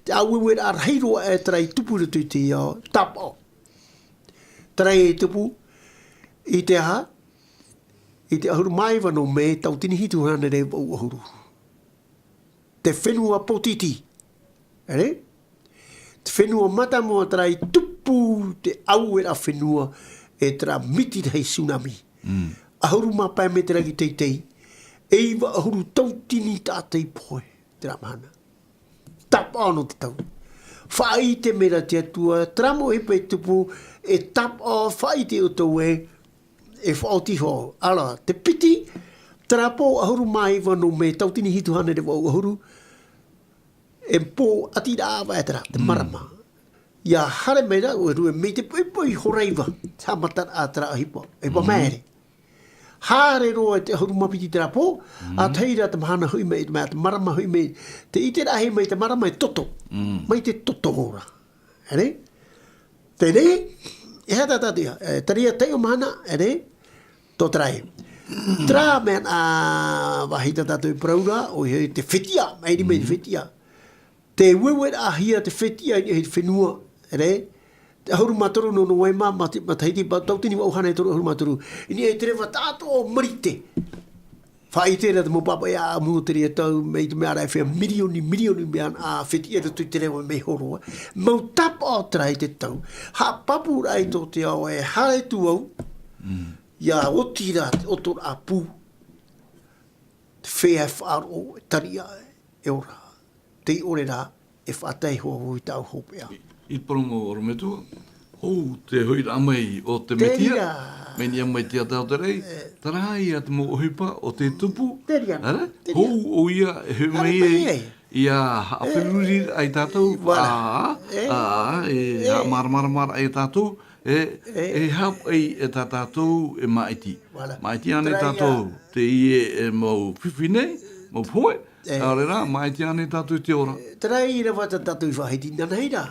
Te ʻāueueraʻa rahi roa e terā i tupu i roto i te ao, tāpaʻo. Terā e tupu i te aha? I te ʻahuru mā iva nō Mē, tauatini hitu hānere vaʻu ʻahuru. Te fenua pōtiti. Ere? Te fenua mātāmua terā i tupu te ʻāueueraʻa fenua e terā miti rahi tsunami. ʻAhuru mā pae mētera i teitei, e iva ʻahuru tauatini tātaʻi pohe, terā mahana. Tāpaʻo nō te tau. Faʻaʻite mai ra te Atua, terā mau ʻohipa e tupu, e tāpaʻo, faʻaʻite ʻoutou ē, e faʻaoti iho. Ara, te piti, terā pō ʻahuru mā iva nō Mē, tauatini hitu hānere vaʻu ʻahuru, e pō ʻati rā ʻāvaʻe terā, te marama. Ia haere mai ra, ʻoe rue, mai te poʻipoʻi horaiva, haʻamataraʻa terā ʻohipa, ʻohipa maere. Haere roa i te ʻahuru mā piti terā pō, ʻa tahi ra te mahana hoʻi mai, mai te marama hoʻi mai, te ʻiteraʻa hoʻi mai te marama e toto, mai te toto ra. Ere? Tēnei, e aha tā tātou ia, e, terā ia taiʻo mahana, ere? Tō terā e. Terā mea nā vāhi tā tātou i parau ra, ʻoia hoʻi te fetiʻa, mairi mai te fetiʻa. Te ueueraʻahia te fetiʻa i niʻa i te fenua, ere? Te ʻahuru mā toru nō Novema, ma te, matahiti, ma tauatini vaʻu hānere toru ʻahuru mā toru. I niʻa i te reva tāʻātoʻa o Marite. Faʻaʻite ra te mau pāpaʻi ʻāʻamu o terā tau, mai te mea ra e fea mirioni, mirioni mea nā fetiʻa i roto i te reva mea hōroʻa. Mau tāpaʻo terā i te tau. Haʻapāpūraʻa i tō te ao e haere atu vau, ia oti ra te ʻotoraʻa pū. Te fea e faʻaroʻo, e tariʻa, e ora. Tei ʻore rā, e faʻatae iho vau i tāʻu hopeʻa. I, i te parau mau ʻorometua, hou te hoʻiraʻa mai o te Metia, mai niʻa mai te ata o te raʻi, terā ia te mau ʻohipa o te tupu, ara, hou ʻoia e hoʻi mai ai, ia haʻaferuriraʻa ia tātou, ā, ā, e haʻamāramaramaraʻa ia tātou, e, e haʻapaʻi e tā tātou e māʻiti. Māʻiti ānei tātou, teie e mau fifi nei, mau pohe, ʻaore rā, māʻiti ānei tātou i te ora. Terā ia rā tā tātou i faʻahiti, nānahi rā.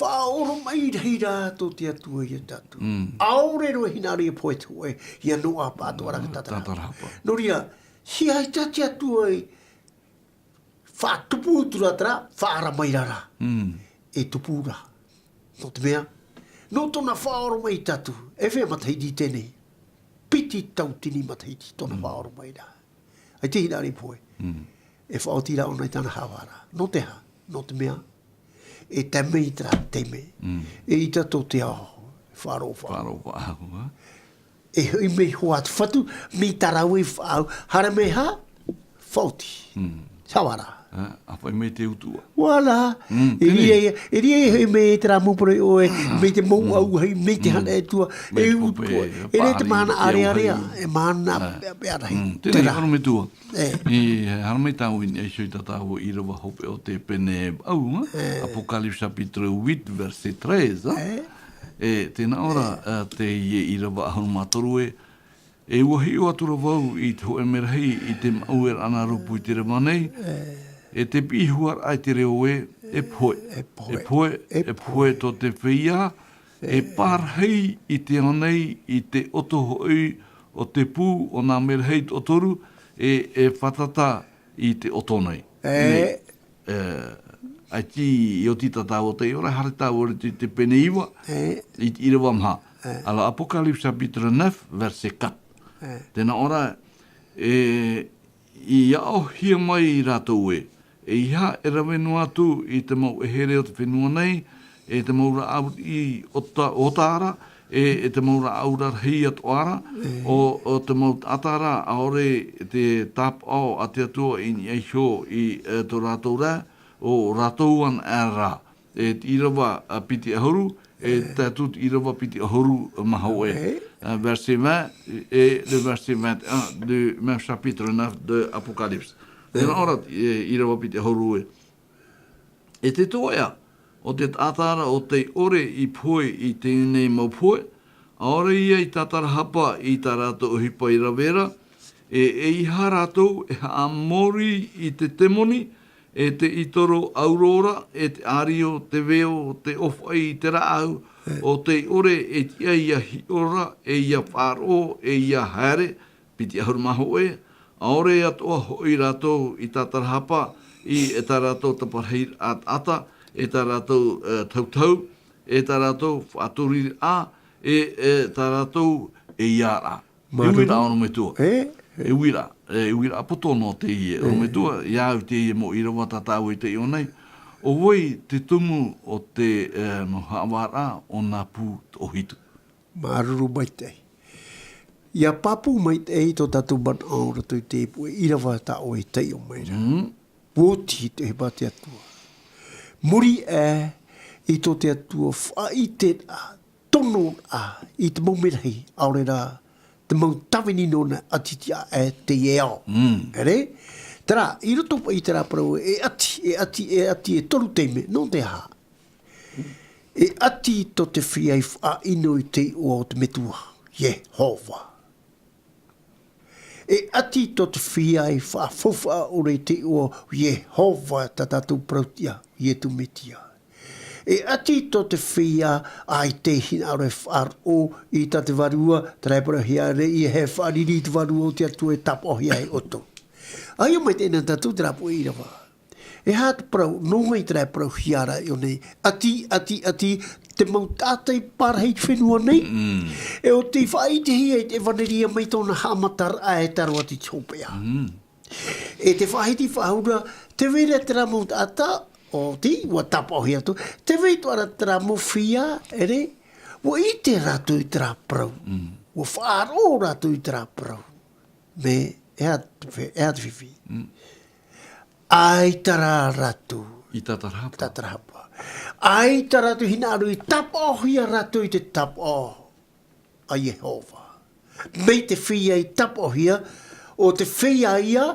Faʻaoromaʻi rahi rā tō te Atua ia tātou. ʻAore roa hinaʻaro ia pohe te hōʻē, ia noaʻa paʻatoʻa rā ka tātarahapa. Nō reira, hia ʻaita te Atua i faʻatupu atu ra terā, faʻaara mai ra rā. E tupu ra. Nō te mea, nō tōna faʻaoromaʻi ia tātou, e fea matahiti teie nei. Piti tauatini matahiti tōna faʻaoromaʻi ra. ʻAita e hinaʻaro ia pohe. E faʻaoti ra ʻōna i tāna haʻavāraʻa. Nō te aha? Nō te mea, e tae mai i terā taime. E ʻita tō te ao, faʻaroʻo faʻahou. Faʻaroʻo faʻahou, ā? E hoʻi mai hoʻi te Fatu, mai tā rāua i faʻaau, haere mai hā, faʻaoti. Haʻavāraʻa. ʻĀ, ʻa fai mai te utuʻa. Voilà. Mm, E tēnei. riro ia, e riro ia e hoʻi mai te rā mau parau ʻoe, mai te mau Mm. auahi, mai te Mm. hana e tua, Mai e te utuʻa. pope, E riro te pāhari, mahana te ārearea, auahi. e mahana ʻĀ. pe, pe ārahi. Mm, Te tēnei, rā. ʻorometua. E. E, haere mai tāua i niʻa iho i tā tāua ʻīrava hopeʻa o te pene vaʻu, ā? E. Apocalypse chapitre huit, verset treize, ā? E. E, tēnā ʻō ra, ā, teie ʻīrava ʻahuru mā toru ē, E ʻua hiʻo atu ra vau i te hōʻē merahi i te maʻueraʻa nā rōpū i te reva nei, e te piʻi huaraʻa i te reo ē, e pohe. E pohe. E pohe, E e pohe. pohe tō te feiā, e E. pārahi i te ao nei, i te ʻoto hoʻi o te pū o nā merahi toʻotoru, e, e fātata i te ʻoto nei. E. Nei, e, ʻaita i oti tā tāua taiʻoraʻa, haere tāua i te, te pene iva, E. i te ʻīrava maha. E. Alors, Apocalypse chapitre neuf, verset quatre. E. Tēnā ʻō ra, e, i aʻohia mai rātou ē, ʻeiaha e rave noa atu i te mau ʻehere o te fenua nei, e te mau rāʻau i ʻota-, ʻota ra, e, e te mau rāʻau rarahi atoʻa ra, E. ʻo, ʻo te mau taʻata ra, ʻaore te tāpaʻo a te Atua i niʻa iho i, e, tō rātou ra, ʻo rātou anaʻe ra. E te ʻīrava, a, piti ʻahuru, e E. tae atu te ʻīrava piti ʻahuru mā hōʻē. E. A, verset vingt, e le verset vingt et un du même chapitre neuf de Apocalypse. E. Tēnā ʻō ra, e, ʻīrava piti ʻahuru ē. E te toeʻa o te taʻata ra ʻo tei ʻore i pohe i teie nei mau pohe, ʻaore ia i tatarahapa i tā rātou ʻohipa i rave ra, e, ʻeiaha rātou e haʻamori i te temoni, e te itoro aurora, e te ʻārio, te veo, te ʻōfaʻi i te rāʻau, E. ʻo tei ʻore e tiʻa ia hiʻo ra, e ia faʻaroʻo, e ia haere, piti ʻahuru mā hōʻē, ʻaore atoʻa hoʻi rātou i tatarahapa i tā rātou taparahi taʻata, e tā rātou, e, tautau, e tā rātou faʻaturiraʻa, e, e tā rātou ʻeiaha. E Māuruuru. uiraʻa ʻorometua. E? E uiraʻa, e uiraʻa poto noa teie, E. ʻorometua, i au teie mau ʻīrava tā tāua i taiʻo nei. ʻO vai te tumu o te, e, mau haʻavāraʻa o nā pū toʻohitu. Māuruuru maitaʻi. ʻIa pāpū maitaʻi tō tātou manaʻo nā roto i te puʻe ʻīrava tā ʻoe i taiʻo mai ra. Mm. Ua oti te ʻohipa a te Atua. Muri aʻe i tō te Atua faʻaʻiteraʻa, tonoraʻa i te mau merahi, ʻaore rā te mau tāvini nōna ʻati tiʻa aʻe teie ao. Mm. Ere? Terā, i roto paʻi i terā parau, e ʻati, e ʻati, e ʻati, e toru taime, nō te aha? E ʻati tō te feiā i faʻaʻino i te iʻoa o te Metua, Iehova. E ʻati tō te feiā i faʻafaufaʻa ʻore i te iʻoa o Iehova tā tātou parauʻtiʻa, Iesu Mesia. E ʻati tō te feiā ʻaita e hinaʻaro e faʻaroʻo i tā te Vārua, terā e parauhia ra ē, e faʻariri i te Vārua o te Atua e tāpaʻohia e ʻoutou. ʻA ʻia maitaʻi na tātou terā puʻe ʻīrava. E aha te parau, nō vai terā e parauhia ra i ʻō nei, ʻati, ʻati, ʻati, te mau taʻata i pārahi i te fenua nei. Mm. E ʻo tei faʻaʻitehia i te ʻevaneria mai tōna haʻamataraʻa e taro atu i te hopeʻa. Mm. E te faʻahiti faʻahou ra, tē vai ra terā mau taʻata, ʻo tē, ʻua tāpaʻohia atu, tē vai atoʻa ra terā mau feiā, ere, ʻua ʻite rātou i terā parau. Mm. ʻUa faʻaroʻo rātou i terā parau. Mea, e aha te fe-, e aha te fifi. Mm. ʻAita rā rātou. I tatarahapa. Tatarahapa. ʻAita rātou hinaʻaro i tāpaʻohia rātou i te tāpaʻo a Iehova. Mai te feiā i tāpaʻohia, ʻo te feiā ïa,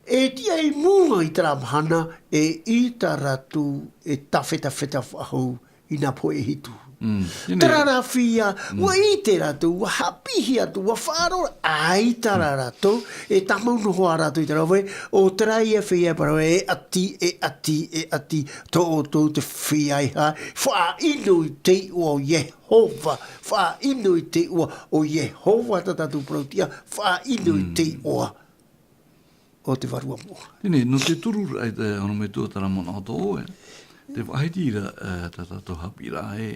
e tiʻa i mua i terā mahana, e ʻita rātou e tāfetafeta faʻahou i nā pohe e hitu. Mm. Terā rā feiā, Mm. ʻua ʻite rātou, ʻua haʻapiʻihia atu, ʻua faʻaroʻo, ʻaita rā rātou, e tāmau noa rātou i te rave, ʻo terā ïa feiā e parau, e ʻati, e ʻati, e ʻati, tō ʻoutou te feiā e haere, faʻaʻino i te iʻoa o Iehova, faʻaʻino i te iʻoa o Iehova tā tātou parauʻtiʻa, faʻaʻino i te Mm. iʻoa o te Vārua Moʻa. Teie, nō te tūruʻi, e, ʻorometua, terā manaʻo tō ʻoe. Tē faʻahiti ra, e, tā tātou haʻapiʻiraʻa ē.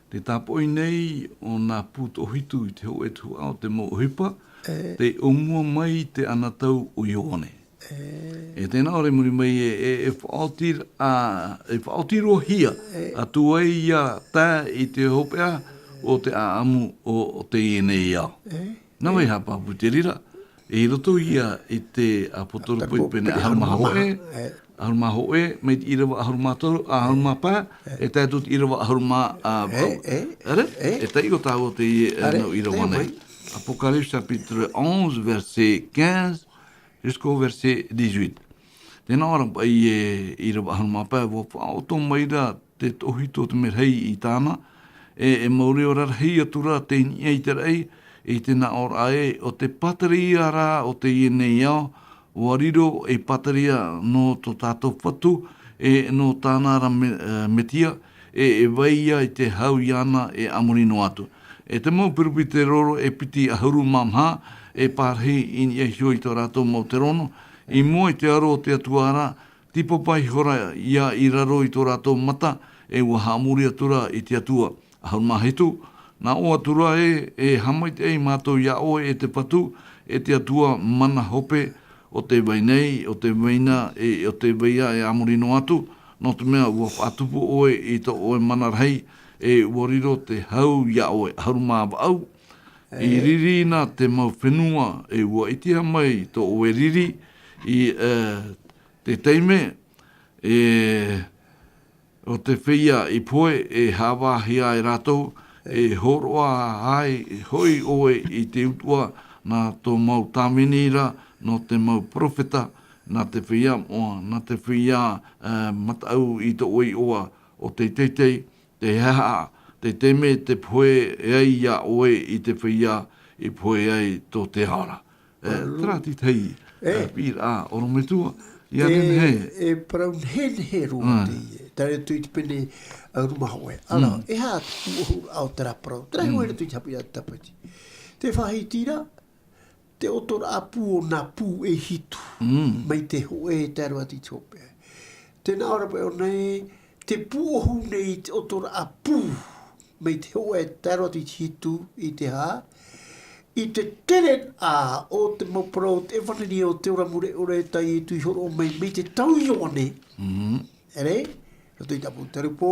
Te tāpaʻo nei o nā pū toʻohitu i te hōʻē tuhaʻa o te mau ʻohipa, E. tei ʻōmua mai te anotau o Ioane. E. E tēnā ʻore i muri mai e, e, e faʻaoti, a, e faʻaoti roa hia, E. atu ai ïa tae i te hopeʻa o te ʻāʻamu o, o teie nei ao. E. Nā vai haʻapāpū te reira, i roto ïa i te Apokalupo i te pene ʻahuru mā hōʻē, E. ʻahuru mā hōʻē, mai te ʻīrava ʻahuru mā toru, ʻahuru mā pae, e tae atu i te ʻīrava ʻahuru mā, ā, e, e, ʻere? E. E taiʻo tāua teie, e, nau ʻīrava nei. Apocalypse chapitre onze, verset quinze, jusqu'au verset dix-huit. Tēnā ʻoe ra paʻi e ʻīrava ʻahuru mā pae, ʻua faʻaʻoto mai ra te toʻohito o te merahi i tāna, e, e mau reo rarahi atu ra tei niʻa i te raʻi, i te nāʻōraʻa ē, ʻo te pātireia rā o teie nei ao, ʻua riro ei pātireia nō tō tātou Fatu, e nō tāna ra me-, e, Metia, e, e vai ia i te hau iāna e a muri noa atu. E te mau perophete roro e piti ʻahuru mā maha, e pārahi i niʻa iho i tō rātou mau terono, i mua i te aro o te Atua ra, tīpapa ihora ia i raro i tō rātou mata, e ʻua haʻamori atu ra i te Atua. ʻAhuru mā hitu, nā ʻō atu ra ē, e haʻamaitaʻi mātou iā ʻoe e te Fatu, e te Atua mana hope, ʻo tē vai nei, ʻo tē vai na, e ʻo tē vai ā e a muri noa atu, nō te mea ʻua faʻatupu ʻoe i tō ʻoe mana rahi, e ʻua riro te hau iā ʻoe. ʻAhuru mā vaʻu, i riri na te mau fenua, e ʻua ʻitehia mai tō ʻoe riri, i, e, te taime, e, ʻo te feiā i pohe, e hāvāhia e rātou, e hōroʻa ai hoʻi ʻoe i te utuʻa nā tō mau tāvini ra, nō te mau peropheta, nā te feiā moʻa, nā te feiā, e, mataʻu i tō ʻoe iʻoa, ʻo tei teitei, te aha, te taime tē pohe ai iā ʻoe i te feiā, i pohe ai tō te ao ra. E, terā te tahi, e, piʻiraʻa ʻorometua, ia nehenehe. E parau nehenehe roa teie. Tae atu i te pene ʻahuru mā hōʻē. Ara, e aha te pūʻohuraʻa o terā parau? Terā iho i roto i te haʻapiʻiraʻa tāpati. Te faʻahiti ra, te ʻotoraʻa pū o nā pū e hitu. Mai te hōʻē e tae roa atu i te hopeʻa. Tēnā ʻoe ra paʻi ʻōna ē, te pūʻohu nei i te ʻotoraʻa pū, mai te hōʻē e tae roa atu i te hitu, i te hā, i te tere ā o te mau parau o te ʻevanelia o te ora mure ʻore tā Ietu i hōroʻa mai, mai te tau Ioane. ʻEre, roto i te ʻĀpōtarupo,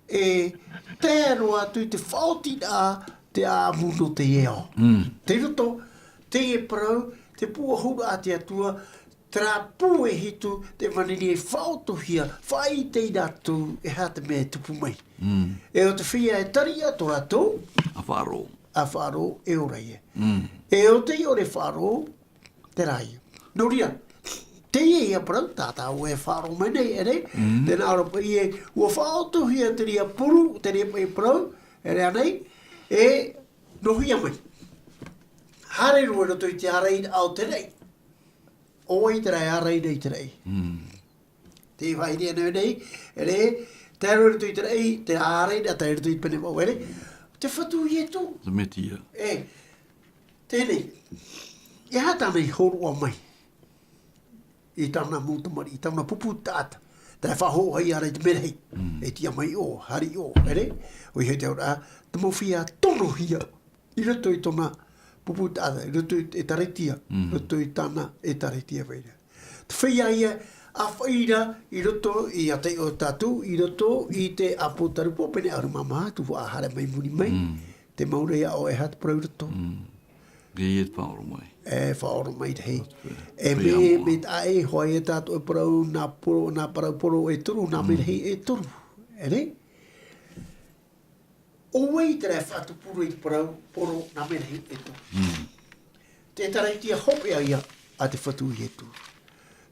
e tae roa atu i te faʻaotiraʻa te ʻāʻamu nō teie ao. Tei roto, teie parau, te pūʻohuraʻa a te Atua, terā pū e hitu, te ʻevanelia e faʻaotihia, faʻaʻite ia rātou, e aha te mea e tupu mai. E ʻo te feiā e tariʻa tō rātou ʻāfaʻaroʻo. ʻĀfaʻaroʻo e ora ia. E ʻo tei ʻore faʻaroʻo, terā ia. Nō reira, teie ia parau, tā tāua e faʻaroʻo mai nei, ʻere? Tēnā ʻoe ra paʻi ē, ʻua faʻaotihia te reira puru, te reira paʻi parau, ʻere ānei, e nōhia mai. Haere roa i roto i te ārairaʻa o te raʻi. ʻO vai terā e ārai nei i te raʻi? Te faʻaʻite anaʻe nei, ʻere, tae roa i roto i te raʻi, te ārai, tae roa i roto i te pene vaʻu, ʻere? Te Fatu Ietu. Te Metia. E, teie nei, e aha tāna i hōroʻa mai i tāna mau tamariʻi, i tāna pupu taʻata, tae faʻahou ai ia rā i te merahi, e tiʻa mai ʻō, haere ʻō, ʻere? ʻOia hoʻi te auraʻa, te mau feiā tonohia. I roto i tōna pupu taʻata, i roto i te ʻĒtārētia, i roto i tāna ʻĒtārētia vai ra. Te feiā ia, ʻāfaʻi ra, i roto i a taiʻo tātou, i roto i te ʻĀpōtarupo, pene ʻahuru mā maha, tuhaʻa haere mai muri mai, te mau ra iā ʻoe e aha te parau i roto. E ia te faʻaʻoro mai. E faʻaʻoro mai rahi. E mea, mea taʻa e hoa ia tātou e parau, nā poro, nā parau poro e toru, nā merahi e toru. ʻEre? ʻO vai terā e faʻatupu ra i te parau, poro, nā merahi e toru. Te ʻĒtārētia hopeʻa ia a te Fatu Ietu.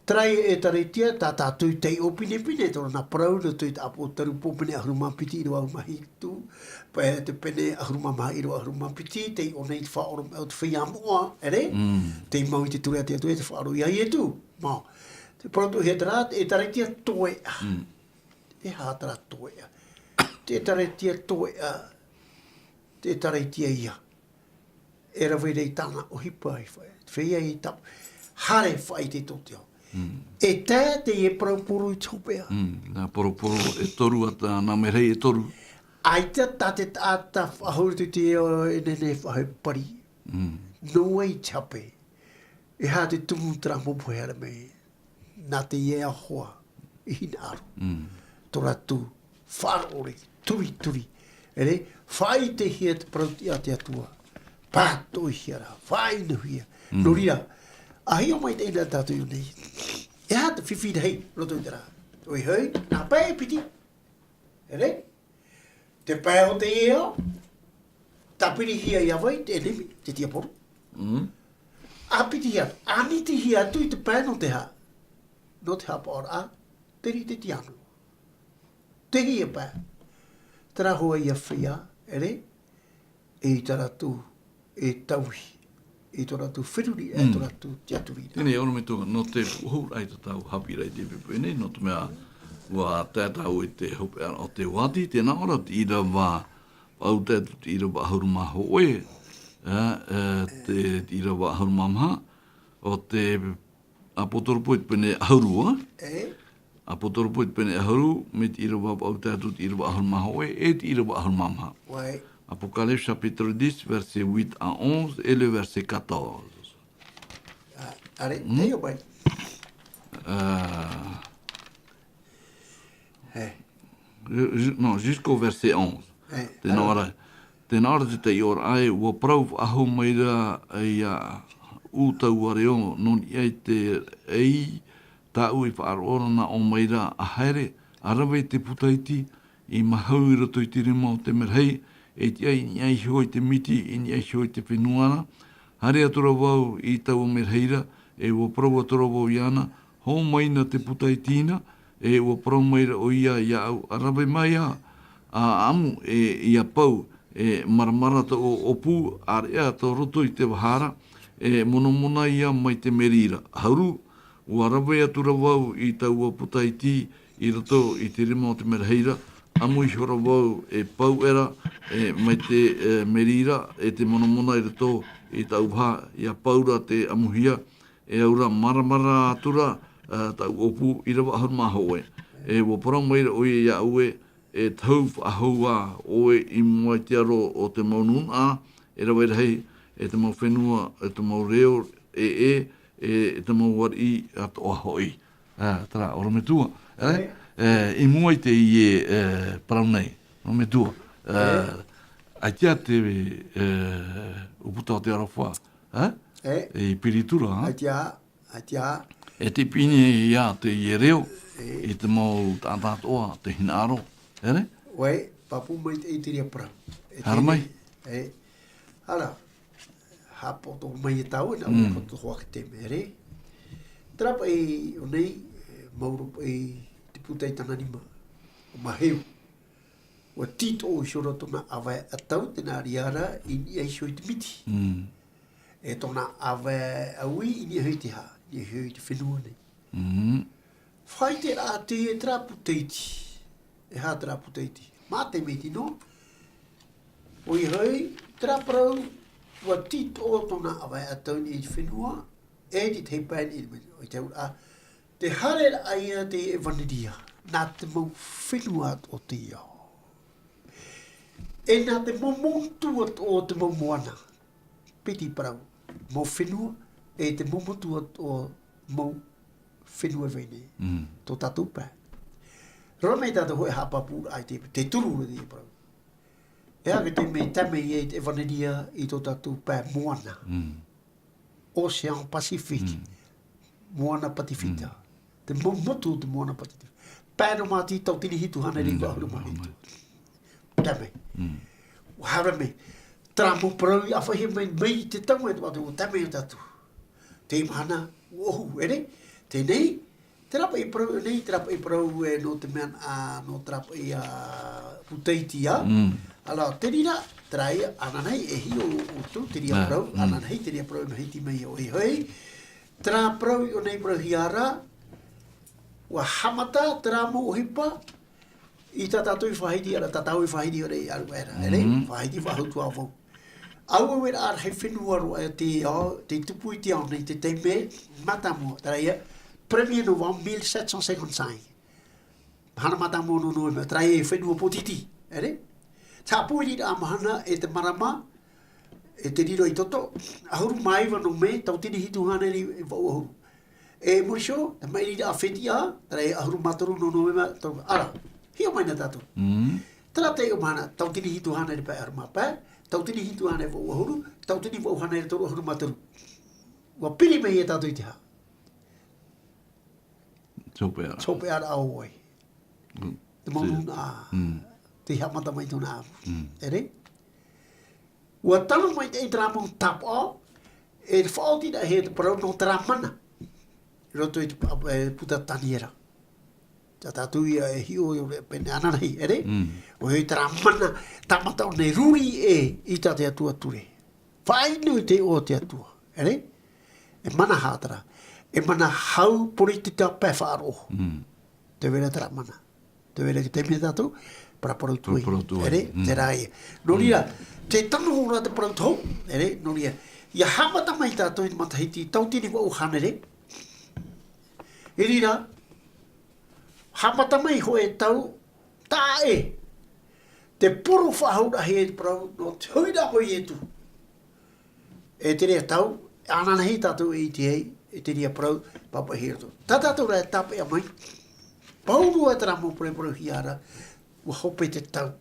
Terā ia ʻĒtārētia, tā tātou i taiʻo pinepine, tō rātou parau, roto i te ʻĀpōtarupo pene ʻahuru mā piti ʻīrava ʻahuru mā hitu, paʻi te pene ʻahuru mā maha ʻīrava ʻahuru mā piti, taiʻo nei te faʻaʻoromeʻa o te feiā moʻa, ʻere? Tei mau i te ture a te Atua, te faʻaroʻo ia Ietu. Mau. Te parau atoʻa terā, te ʻĒtārētia toeʻa. E aha terā toeʻa? Te ʻĒtārētia toeʻa, te ʻĒtārētia ia. E rave ra i tāna ʻohipa i fai. Feiā i tā, haere faʻaʻite tō te ao. E tae teie parau poro i te hopeʻa. Nā poro poro e toru a tā, nā merahi e toru. ʻAita tā te taʻata faʻahou i te ao e nehenehe e faʻahou e pari. Nō vai te hape? E aha te tumu terā mau pohe haere mai? Nā teie hoa i hinaʻaro. Tō rātou faʻaroʻo ra, turituri. ʻEre, faʻaʻitehia te parau a te Atua. Pātoʻihia ra, faʻaʻinohia. Nō reira, ʻa hiʻo mai teie nei tātou i ʻō nei. E aha te fifi rahi roto i te rā? ʻOia hoʻi, nā pae e piti. E rē? Te pae o te ea, tāpirihia ia vai, te ʻenemi, te tiaporo. Mm. ʻA pitihia, ʻa nitihia atu i te pae nō te hā? Nō te haʻapaʻoraʻa, te rite tiano. Te hia pae. Terā hoʻi ia feiā, e rē? E i tā rātou e tauihi, i tō rātou feruri, e tō rātou tiaturi. Tēnei, ʻorometua, nō te puʻohuraʻa i tā tāua haʻapiʻiraʻa i teie poipoi nei, nō te mea, ʻua tae tāua i te hopeʻa o te uāti, tē nā ʻō ra te ʻīrava, ʻau tae atu te ʻīrava ʻahuru mā hōʻē, ā, ā, te, te ʻīrava ʻahuru mā maha, ʻo te ʻApotarupo i te pene ʻahuru, ā? E. ʻApotarupo i te pene ʻahuru, mai te ʻīrava vaʻu tae atu te ʻīrava ʻahuru mā hōʻē, e te ʻīrava ʻahuru mā maha. ʻOia. Apocalypse chapitre dix, verset huit à onze et le verset quatorze. Ā, ʻāreʻa, Mm. tei o mai. Ā, Hey. Ju-, ju-, non, jusqu'au verset onze. Hey, Tē nā ʻō ra, tē nā ʻō ra te taiʻoraʻa ē, ʻua parau faʻahou mai ra ia ʻu taua reo nō niʻa i te ʻēʻa, tāʻu i faʻaroʻo ra nā ʻō mai ra, ʻa haere, ʻa rave i te puta iti, i mahau i roto i te rima o te merahi, e tiʻa i niʻa iho i te miti, i niʻa iho i te fenua ra. Haere atu ra vau i taua merahi ra, e ʻua parau atu ra vau iāna, hōmai na te puta iti na, e ʻua parau mai ra ʻoia iāʻu, ʻa rave mai ā, ʻa ʻamu, e ʻia pau, e maramara tō ʻōpū, ʻāreʻa tō roto i te vaha ra, e monomona ia mai te meri ra. ʻAhuru, ʻua rave atu ra vau i taua puta iti i roto i te rima o te merahi ra, ʻamu iho ra vau e pau ʻera, e mai te, e, meri ra, e te monomona i roto i taua vaha, ʻia pau ra te ʻamuhia, e au ra maramara atu ra, e, taʻu ʻōpū ʻīrava ʻahuru mā hōʻē. E ʻua parau mai ra ʻoia iāʻu ē, e tahu faʻahou ā ʻoe i mua i te aro o te mau nūnaʻa, e rave rahi, e te mau fenua, e te mau reo, e, e, e, e te mau ariʻi atoʻa hoʻi. Ā, terā, ʻorometua, e? E. E, i mua i teie, e, parau nei, ʻorometua, e, E. ʻAita te, e, ʻūputa o te aroha, e? E. I piri atu ra, e? ʻAita, ʻAita. E te pīhaʻi ia teie reo, E. i te mau taʻata atoʻa, te hinaʻaro, e rē? ʻOia, pāpū mai te, i te reira parau. E Haere mai. teie, e, ara, haʻapoto mai e tāua, nā Mm. ʻō atu hoʻi te mea, e rē? Terā paʻi, ʻo nei, e, maoro paʻi te puta i tāna rima, ʻo Maheu. ʻUa tītoʻo iho ra tōna ʻāvae ʻatau, tē nā reira, i niʻa iho i te miti. Mm. E tōna ʻāvae ʻaui, i niʻa iho i te hā, i niʻa iho i te fenua nei. Mm. Faʻaʻite rā te, terā puta iti. E aha terā puta iti? Mā te mea tino. ʻOia hoʻi, terā parau, ʻua tītoʻo tōna ʻāvae ʻatau i niʻa i te fenua, e te tahi pae i niʻa i te auraʻa. Te haereraʻa ia te ʻevaneria, nā te mau fenua o te ao. E nā te mau motu o, o te mau moana. Piti parau, mau fenua, e te mau motu o, o mau fenua e vai nei. Mm. Tō tātou pae. Roa mai tātou hoʻi haʻapāpūraʻa i te, te turu o te parau. E aha te mea e tae mai ai te ʻevaneria i tō tātou pae moana. Mm. Océan Pacifique, Mm. Moana Patifika. Mm. Te mo-, motu o te Moana Patifika. Pae nō Mātiu, tauatini hitu hānere Mm. vaʻu ʻahuru mā hitu. Tae mai. Mm. ʻUa haere mai. Terā mau parau i ʻāfaʻihia mai, mai te taime, ʻua tae mai tātou. Te mahana, ʻua ohu, e rē? Teie, terā paʻi parau nei, terā paʻi parau e nō te mea, ā, nō terā paʻi, ā, puta iti, ā. Mm. Ara, te reira, terā ia, ananahi, e hiʻo ʻoutou, te reira Ā, parau, mm. ananahi, te reira parau, e mahiti mai, ʻoia hoʻi. Terā parau, ʻo nei parauhia ra, ʻua haʻamata, terā mau ʻohipa, i tā tātou i faʻahiti, ara, tā tāua i faʻahiti, ʻore, i aru era, e rē? Mm. Faʻahiti, faʻahou atu vau. Auaue ra, ara, hei fenua roa, e te ao, tei tupu i te ao nei, te taime, mātāmua, terā ia, premier novembre mille sept cent cinquante-cinq. Mahana mātāmua nō Novema, terā ia fenua pōtiti, e rē? Te haʻapūairaʻa mahana e te marama, e te riro i toto, ʻahuru mā iva nō Mē, tauatini hitu hānere vaʻu ʻahuru. E muri iho, te maʻiriraʻa fetiʻa, terā ia ʻahuru mā toru nō Novema, tau, ara, hiʻo mai na tātou. Mm. Terā te ʻo mahana, tauatini hitu hānere pae ʻahuru mā pae, tauatini hitu hānere vaʻu ʻahuru, tauatini vaʻu hānere toru ʻahuru mā toru. ʻUa piri mai ia tātou i te hā. Te hopeʻa ra. Te hopeʻa ra ʻo ʻoe. Mm. Te mau Te nūnaʻa. Mm. Tei haʻamata mai tōna ʻāvae. Mm. ʻEre? ʻUa tano mai te, i terā mau tāpaʻo, e faʻaoti ra hia te parau nō terā mana. I roto i te pa-, e, puta Taniera. Tā tātou ia e hiʻo i ʻō ra pēnei ananahi, ʻere? Mm. ʻOia hoʻi terā mana, tāmata ʻōna e ruri ē i tā te Atua ture. Faʻainu i te iʻoa o te Atua, ʻere? E mana hātara, e mana hau poritita pae faʻaroʻo. Mm. Tē vai ra terā mana. Tē vai ra te mea tātou, paraparau atu ai. Paraparau atu ai. ʻEre, Mm. terā ia. Nō reira, Mm. tē tano ra te parau tō, ʻere, nō reira. ʻIa haʻamata mai tātou i te matahiti tauatini vaʻu hānere. I reira, haʻamata mai hōʻē tau, taʻa ʻē. Te poro faʻahou rahi e te parau, nō te hoʻi ra ʻo Ietu. E te reira tau, ananahi tātou e ʻite ai, e te reira parau, pāpaʻi hia roto. Tā tātou rā e tāpeʻa mai, pauroa terā mau parauparauhia ra, ʻua hope te tau,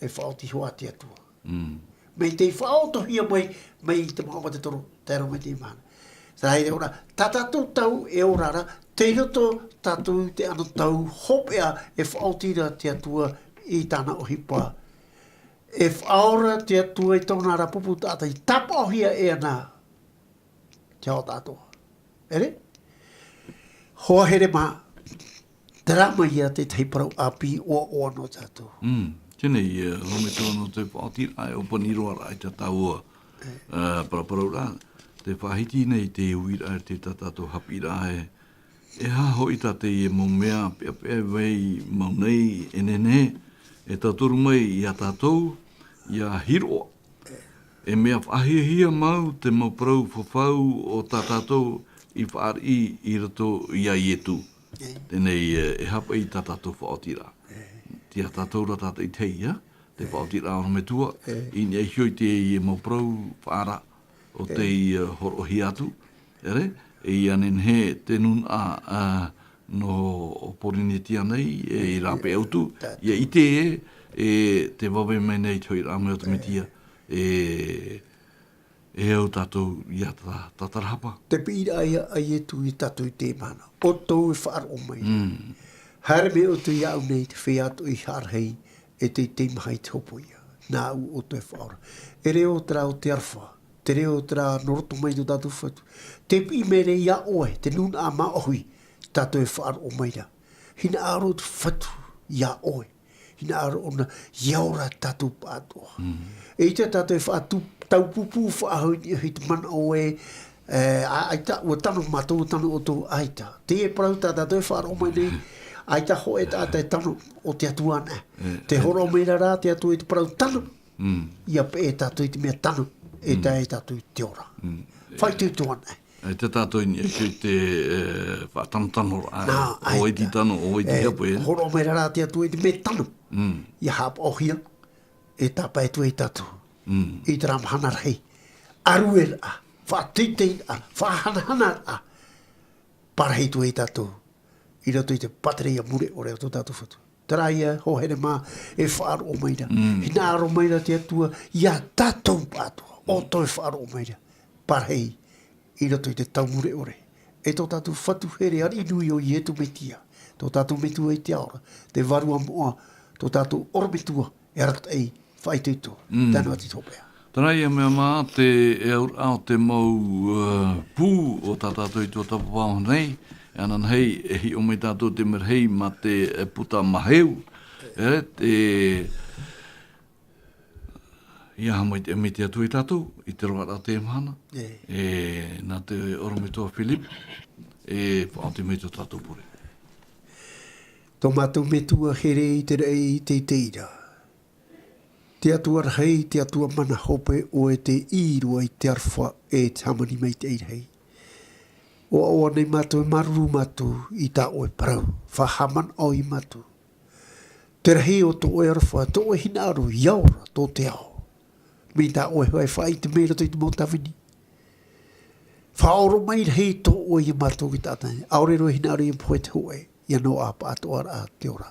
e faʻaoti hoʻi te Atua. Mm. Mai tei faʻaotohia mai, mai te mau mate toro, tae roa mai te mahana. Terā ia ora, tā tātou tau e ora ra, tei roto tātou i te anotau hopeʻa e faʻaoti ra te Atua i tāna ʻohipa. E faʻaora te Atua i tōna ra pupu taʻata i tāpaʻohia e ana te ao tātou. ʻEre? Hoa here mā, terā mai ia te tahi parau ʻāpī ʻoaʻoa nō tātou. Mm. Tēnei, e, ʻorometua nō te faʻaoti ra, e ʻōpani roa ra i te tāua, e, paraparau ra, tē faʻahiti nei te uiraʻa i te tā tātou haʻapiʻiraʻa e, e aha hoʻi tā teie mau mea, peʻapeʻa e vai mau nei, e nehenehe, e tauturu mai ia tātou, ʻia hiroʻa. E mea faʻahiahia mau te mau parau fafau o tā tātou i fāriʻi i roto ia Ietu. E. Tēnei, e, e haʻapaʻo i tā tātou faʻaotiraʻa. E. Tei ia tātou ra tātaʻitahi, ia, te E. faʻaotiraʻa o te Metua, E. i niʻa iho i teie mau parau faʻaara o E. tei, e, hōroʻahia atu, ʻere, e ʻia nehenehe te nūnaʻa, a, nō Pōrīnetia nei, e, i rāpae atu, Tā- ʻia ʻite e, e te vave mai nei te hoʻiraʻa mai o te E. Metia, e, e au tātou ʻia tā-, tātarahapa. Te piʻiraʻa ia a Ietu ia tātou i teie mahana. ʻO tō e faʻaroʻo mai. Mm. Haere mai ʻoutou iāʻu nei te feiā atoʻa i haʻarahi, e te, te maha i te hopoiʻa. Nāʻu ʻo tō e faʻaora. E reo terā ʻo te Aroha, te reo terā nō roto mai tō tātou Fatu. Tē piʻi mai ra iā ʻoe, te nūnaʻa māʻohi, tā tō e faʻaroʻo mai ra. Hinaʻaro te Fatu iā ʻoe. Hinaʻaro ʻōna, ʻia ora tātou pāʻatoʻa. Mm. E ʻaita tātou e faʻatu-, taupupū faʻahou i niʻa i te manaʻo ē, e, ʻa-, ʻaita, ʻua tano mātou, ʻua tano ʻoutou, ʻaita. Teie parau tā tātou e faʻaroʻo mai nei, ʻaita hōʻē taʻata e tano, ʻo te Atua anaʻe. E, Tē e. hōroʻa mai ra rā te Atua i te parau tano, Mm. ʻia peʻe tātou i te mea tano, e Mm. tae ai tātou i te ora. Mm. Faʻaitoito anaʻe. E te tātou i niʻa i te, e, faʻatanotano ra, Nā, ʻo vai te ʻaita. tano, ʻo vai te E, haʻapaʻo, e. hōroʻa mai ra rā te Atua i te mea tano. Mm. ʻIa haʻapaʻohia, e tāpae atu ai tātou. Mm. I terā mahana rahi. ʻArueraʻa, faʻateiteiraʻa, faʻahanahanaraʻa. Parahi atu ai tātou. I roto i te pātireia mure ʻore o tō tātou Fatu. Terā ia, hoa here mā, e faʻaroʻo mai ra. Mm. Hinaʻaro mai ra te Atua, iā tātou pāʻatoʻa. ʻO tō e faʻaroʻo mai ra. Parahi. I roto i te tau mure ʻore. E tō tātou Fatu here ariʻi nui ʻo Ietu Metia. Tō tātou Metua i te ao ra. Te Vārua moʻa. Tō tātou ʻorometua. E arataʻi. Faʻaitoito. Mm. Tae noa atu i te hopeʻa. Terā ia mea mā te, e auraʻa o te mau, e, pū o tā tātou i tuatāpapa nei. E ananahi, e hiʻo mai tātou te mea rahi mā te, e, puta Maheu. E, te, ʻIa haʻamaitaʻi mai te Atua iā tātou, i te roaraʻa o teie mahana. E. E, nā te ʻorometua Philip, e faʻaoti mai tō tātou pure. Tō mātou Metua here i te raʻi teitei ra. Te Atua rahi, te Atua mana hope, ʻoe tei ʻī roa i te Aroha e te hāmani maitaʻi rahi. ʻOaʻoa nei mātou, e māuruuru mātou i tā ʻoe parau, faʻahaʻamanaʻo ia mātou. Te rahi o tō ʻoe aroha, tō ʻoe hinaʻaro, ʻia ora tō te ao. Mai tā ʻoe hoʻi e faʻaʻite mai i roto i te mau tāvini. Faʻaoromaʻi rahi tō ʻoe iā mātou e taʻata nei. ʻAore roa e hinaʻaro ʻia pohe te hōʻē, ʻia noaʻa pāʻatoʻaraʻa te ora.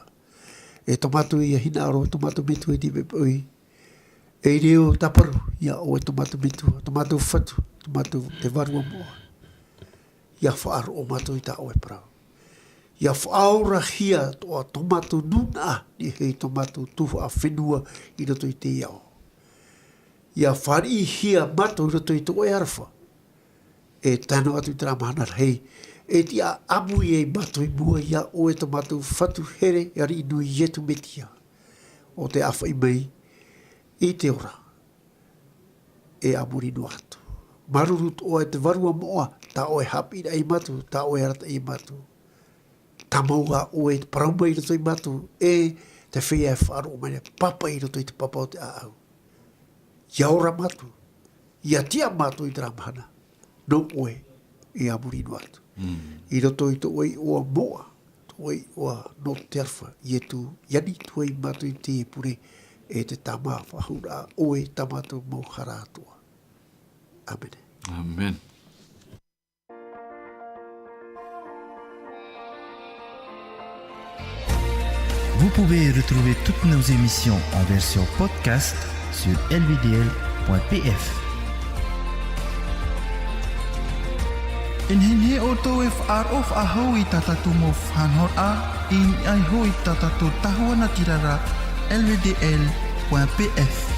E tō mātou ia hinaʻaro, tō mātou Metua i te poʻipoʻi. E reo tāparu iā ʻoe tō mātou Metua, tō mātou Fatu, tō mātou te Vārua moʻa. ʻIa faʻaroʻo mātou i tā ʻoe parau. Ia faʻaorahia tō, tō mātou nūnaʻa, i niʻa i tō mātou tuhaʻa fenua i roto i teie ao. Ia fāriʻihia mātou i roto i tō ʻoe aroha. E tae noa atu i terā mahana rahi, e tiʻaʻamu ai mātou i mua iā ʻoe tō mātou Fatu here ariʻi nui Iesu Mesia, ʻo tē ʻāfaʻi mai i te ora e a muri noa atu. Māuruuru atoʻa e te Vārua Moʻa, tā ʻoe haʻapiʻiraʻa iā mātou, tā ʻoe arataʻi iā mātou. Tāmau ā ʻoe te parau mai i roto iā mātou, e te feiā e faʻaroʻo mai nei, pāpaʻi i roto i te papa o te ʻāʻau. Ia ora mātou, ia tiʻa mātou i terā mahana, nō ʻoe e a muri noa atu. Mm. I roto i tō ʻoe iʻoa Moʻa, tō ʻoe iʻoa nō te aroha, Iesu, ia ani atu ai mātou i teie pure, e te tāmā faʻahou ra ʻoe tā mātou mau hara atoʻa. ʻĀmene. Amen. Vous pouvez retrouver toutes nos émissions en version podcast sur L V D L point P F. E nehenehe ʻoutou e faʻaroʻo faʻahou i tā tātou mau faʻanahoraʻa, i niʻa iho i tā tātou tahua natirara, L V D L point P F.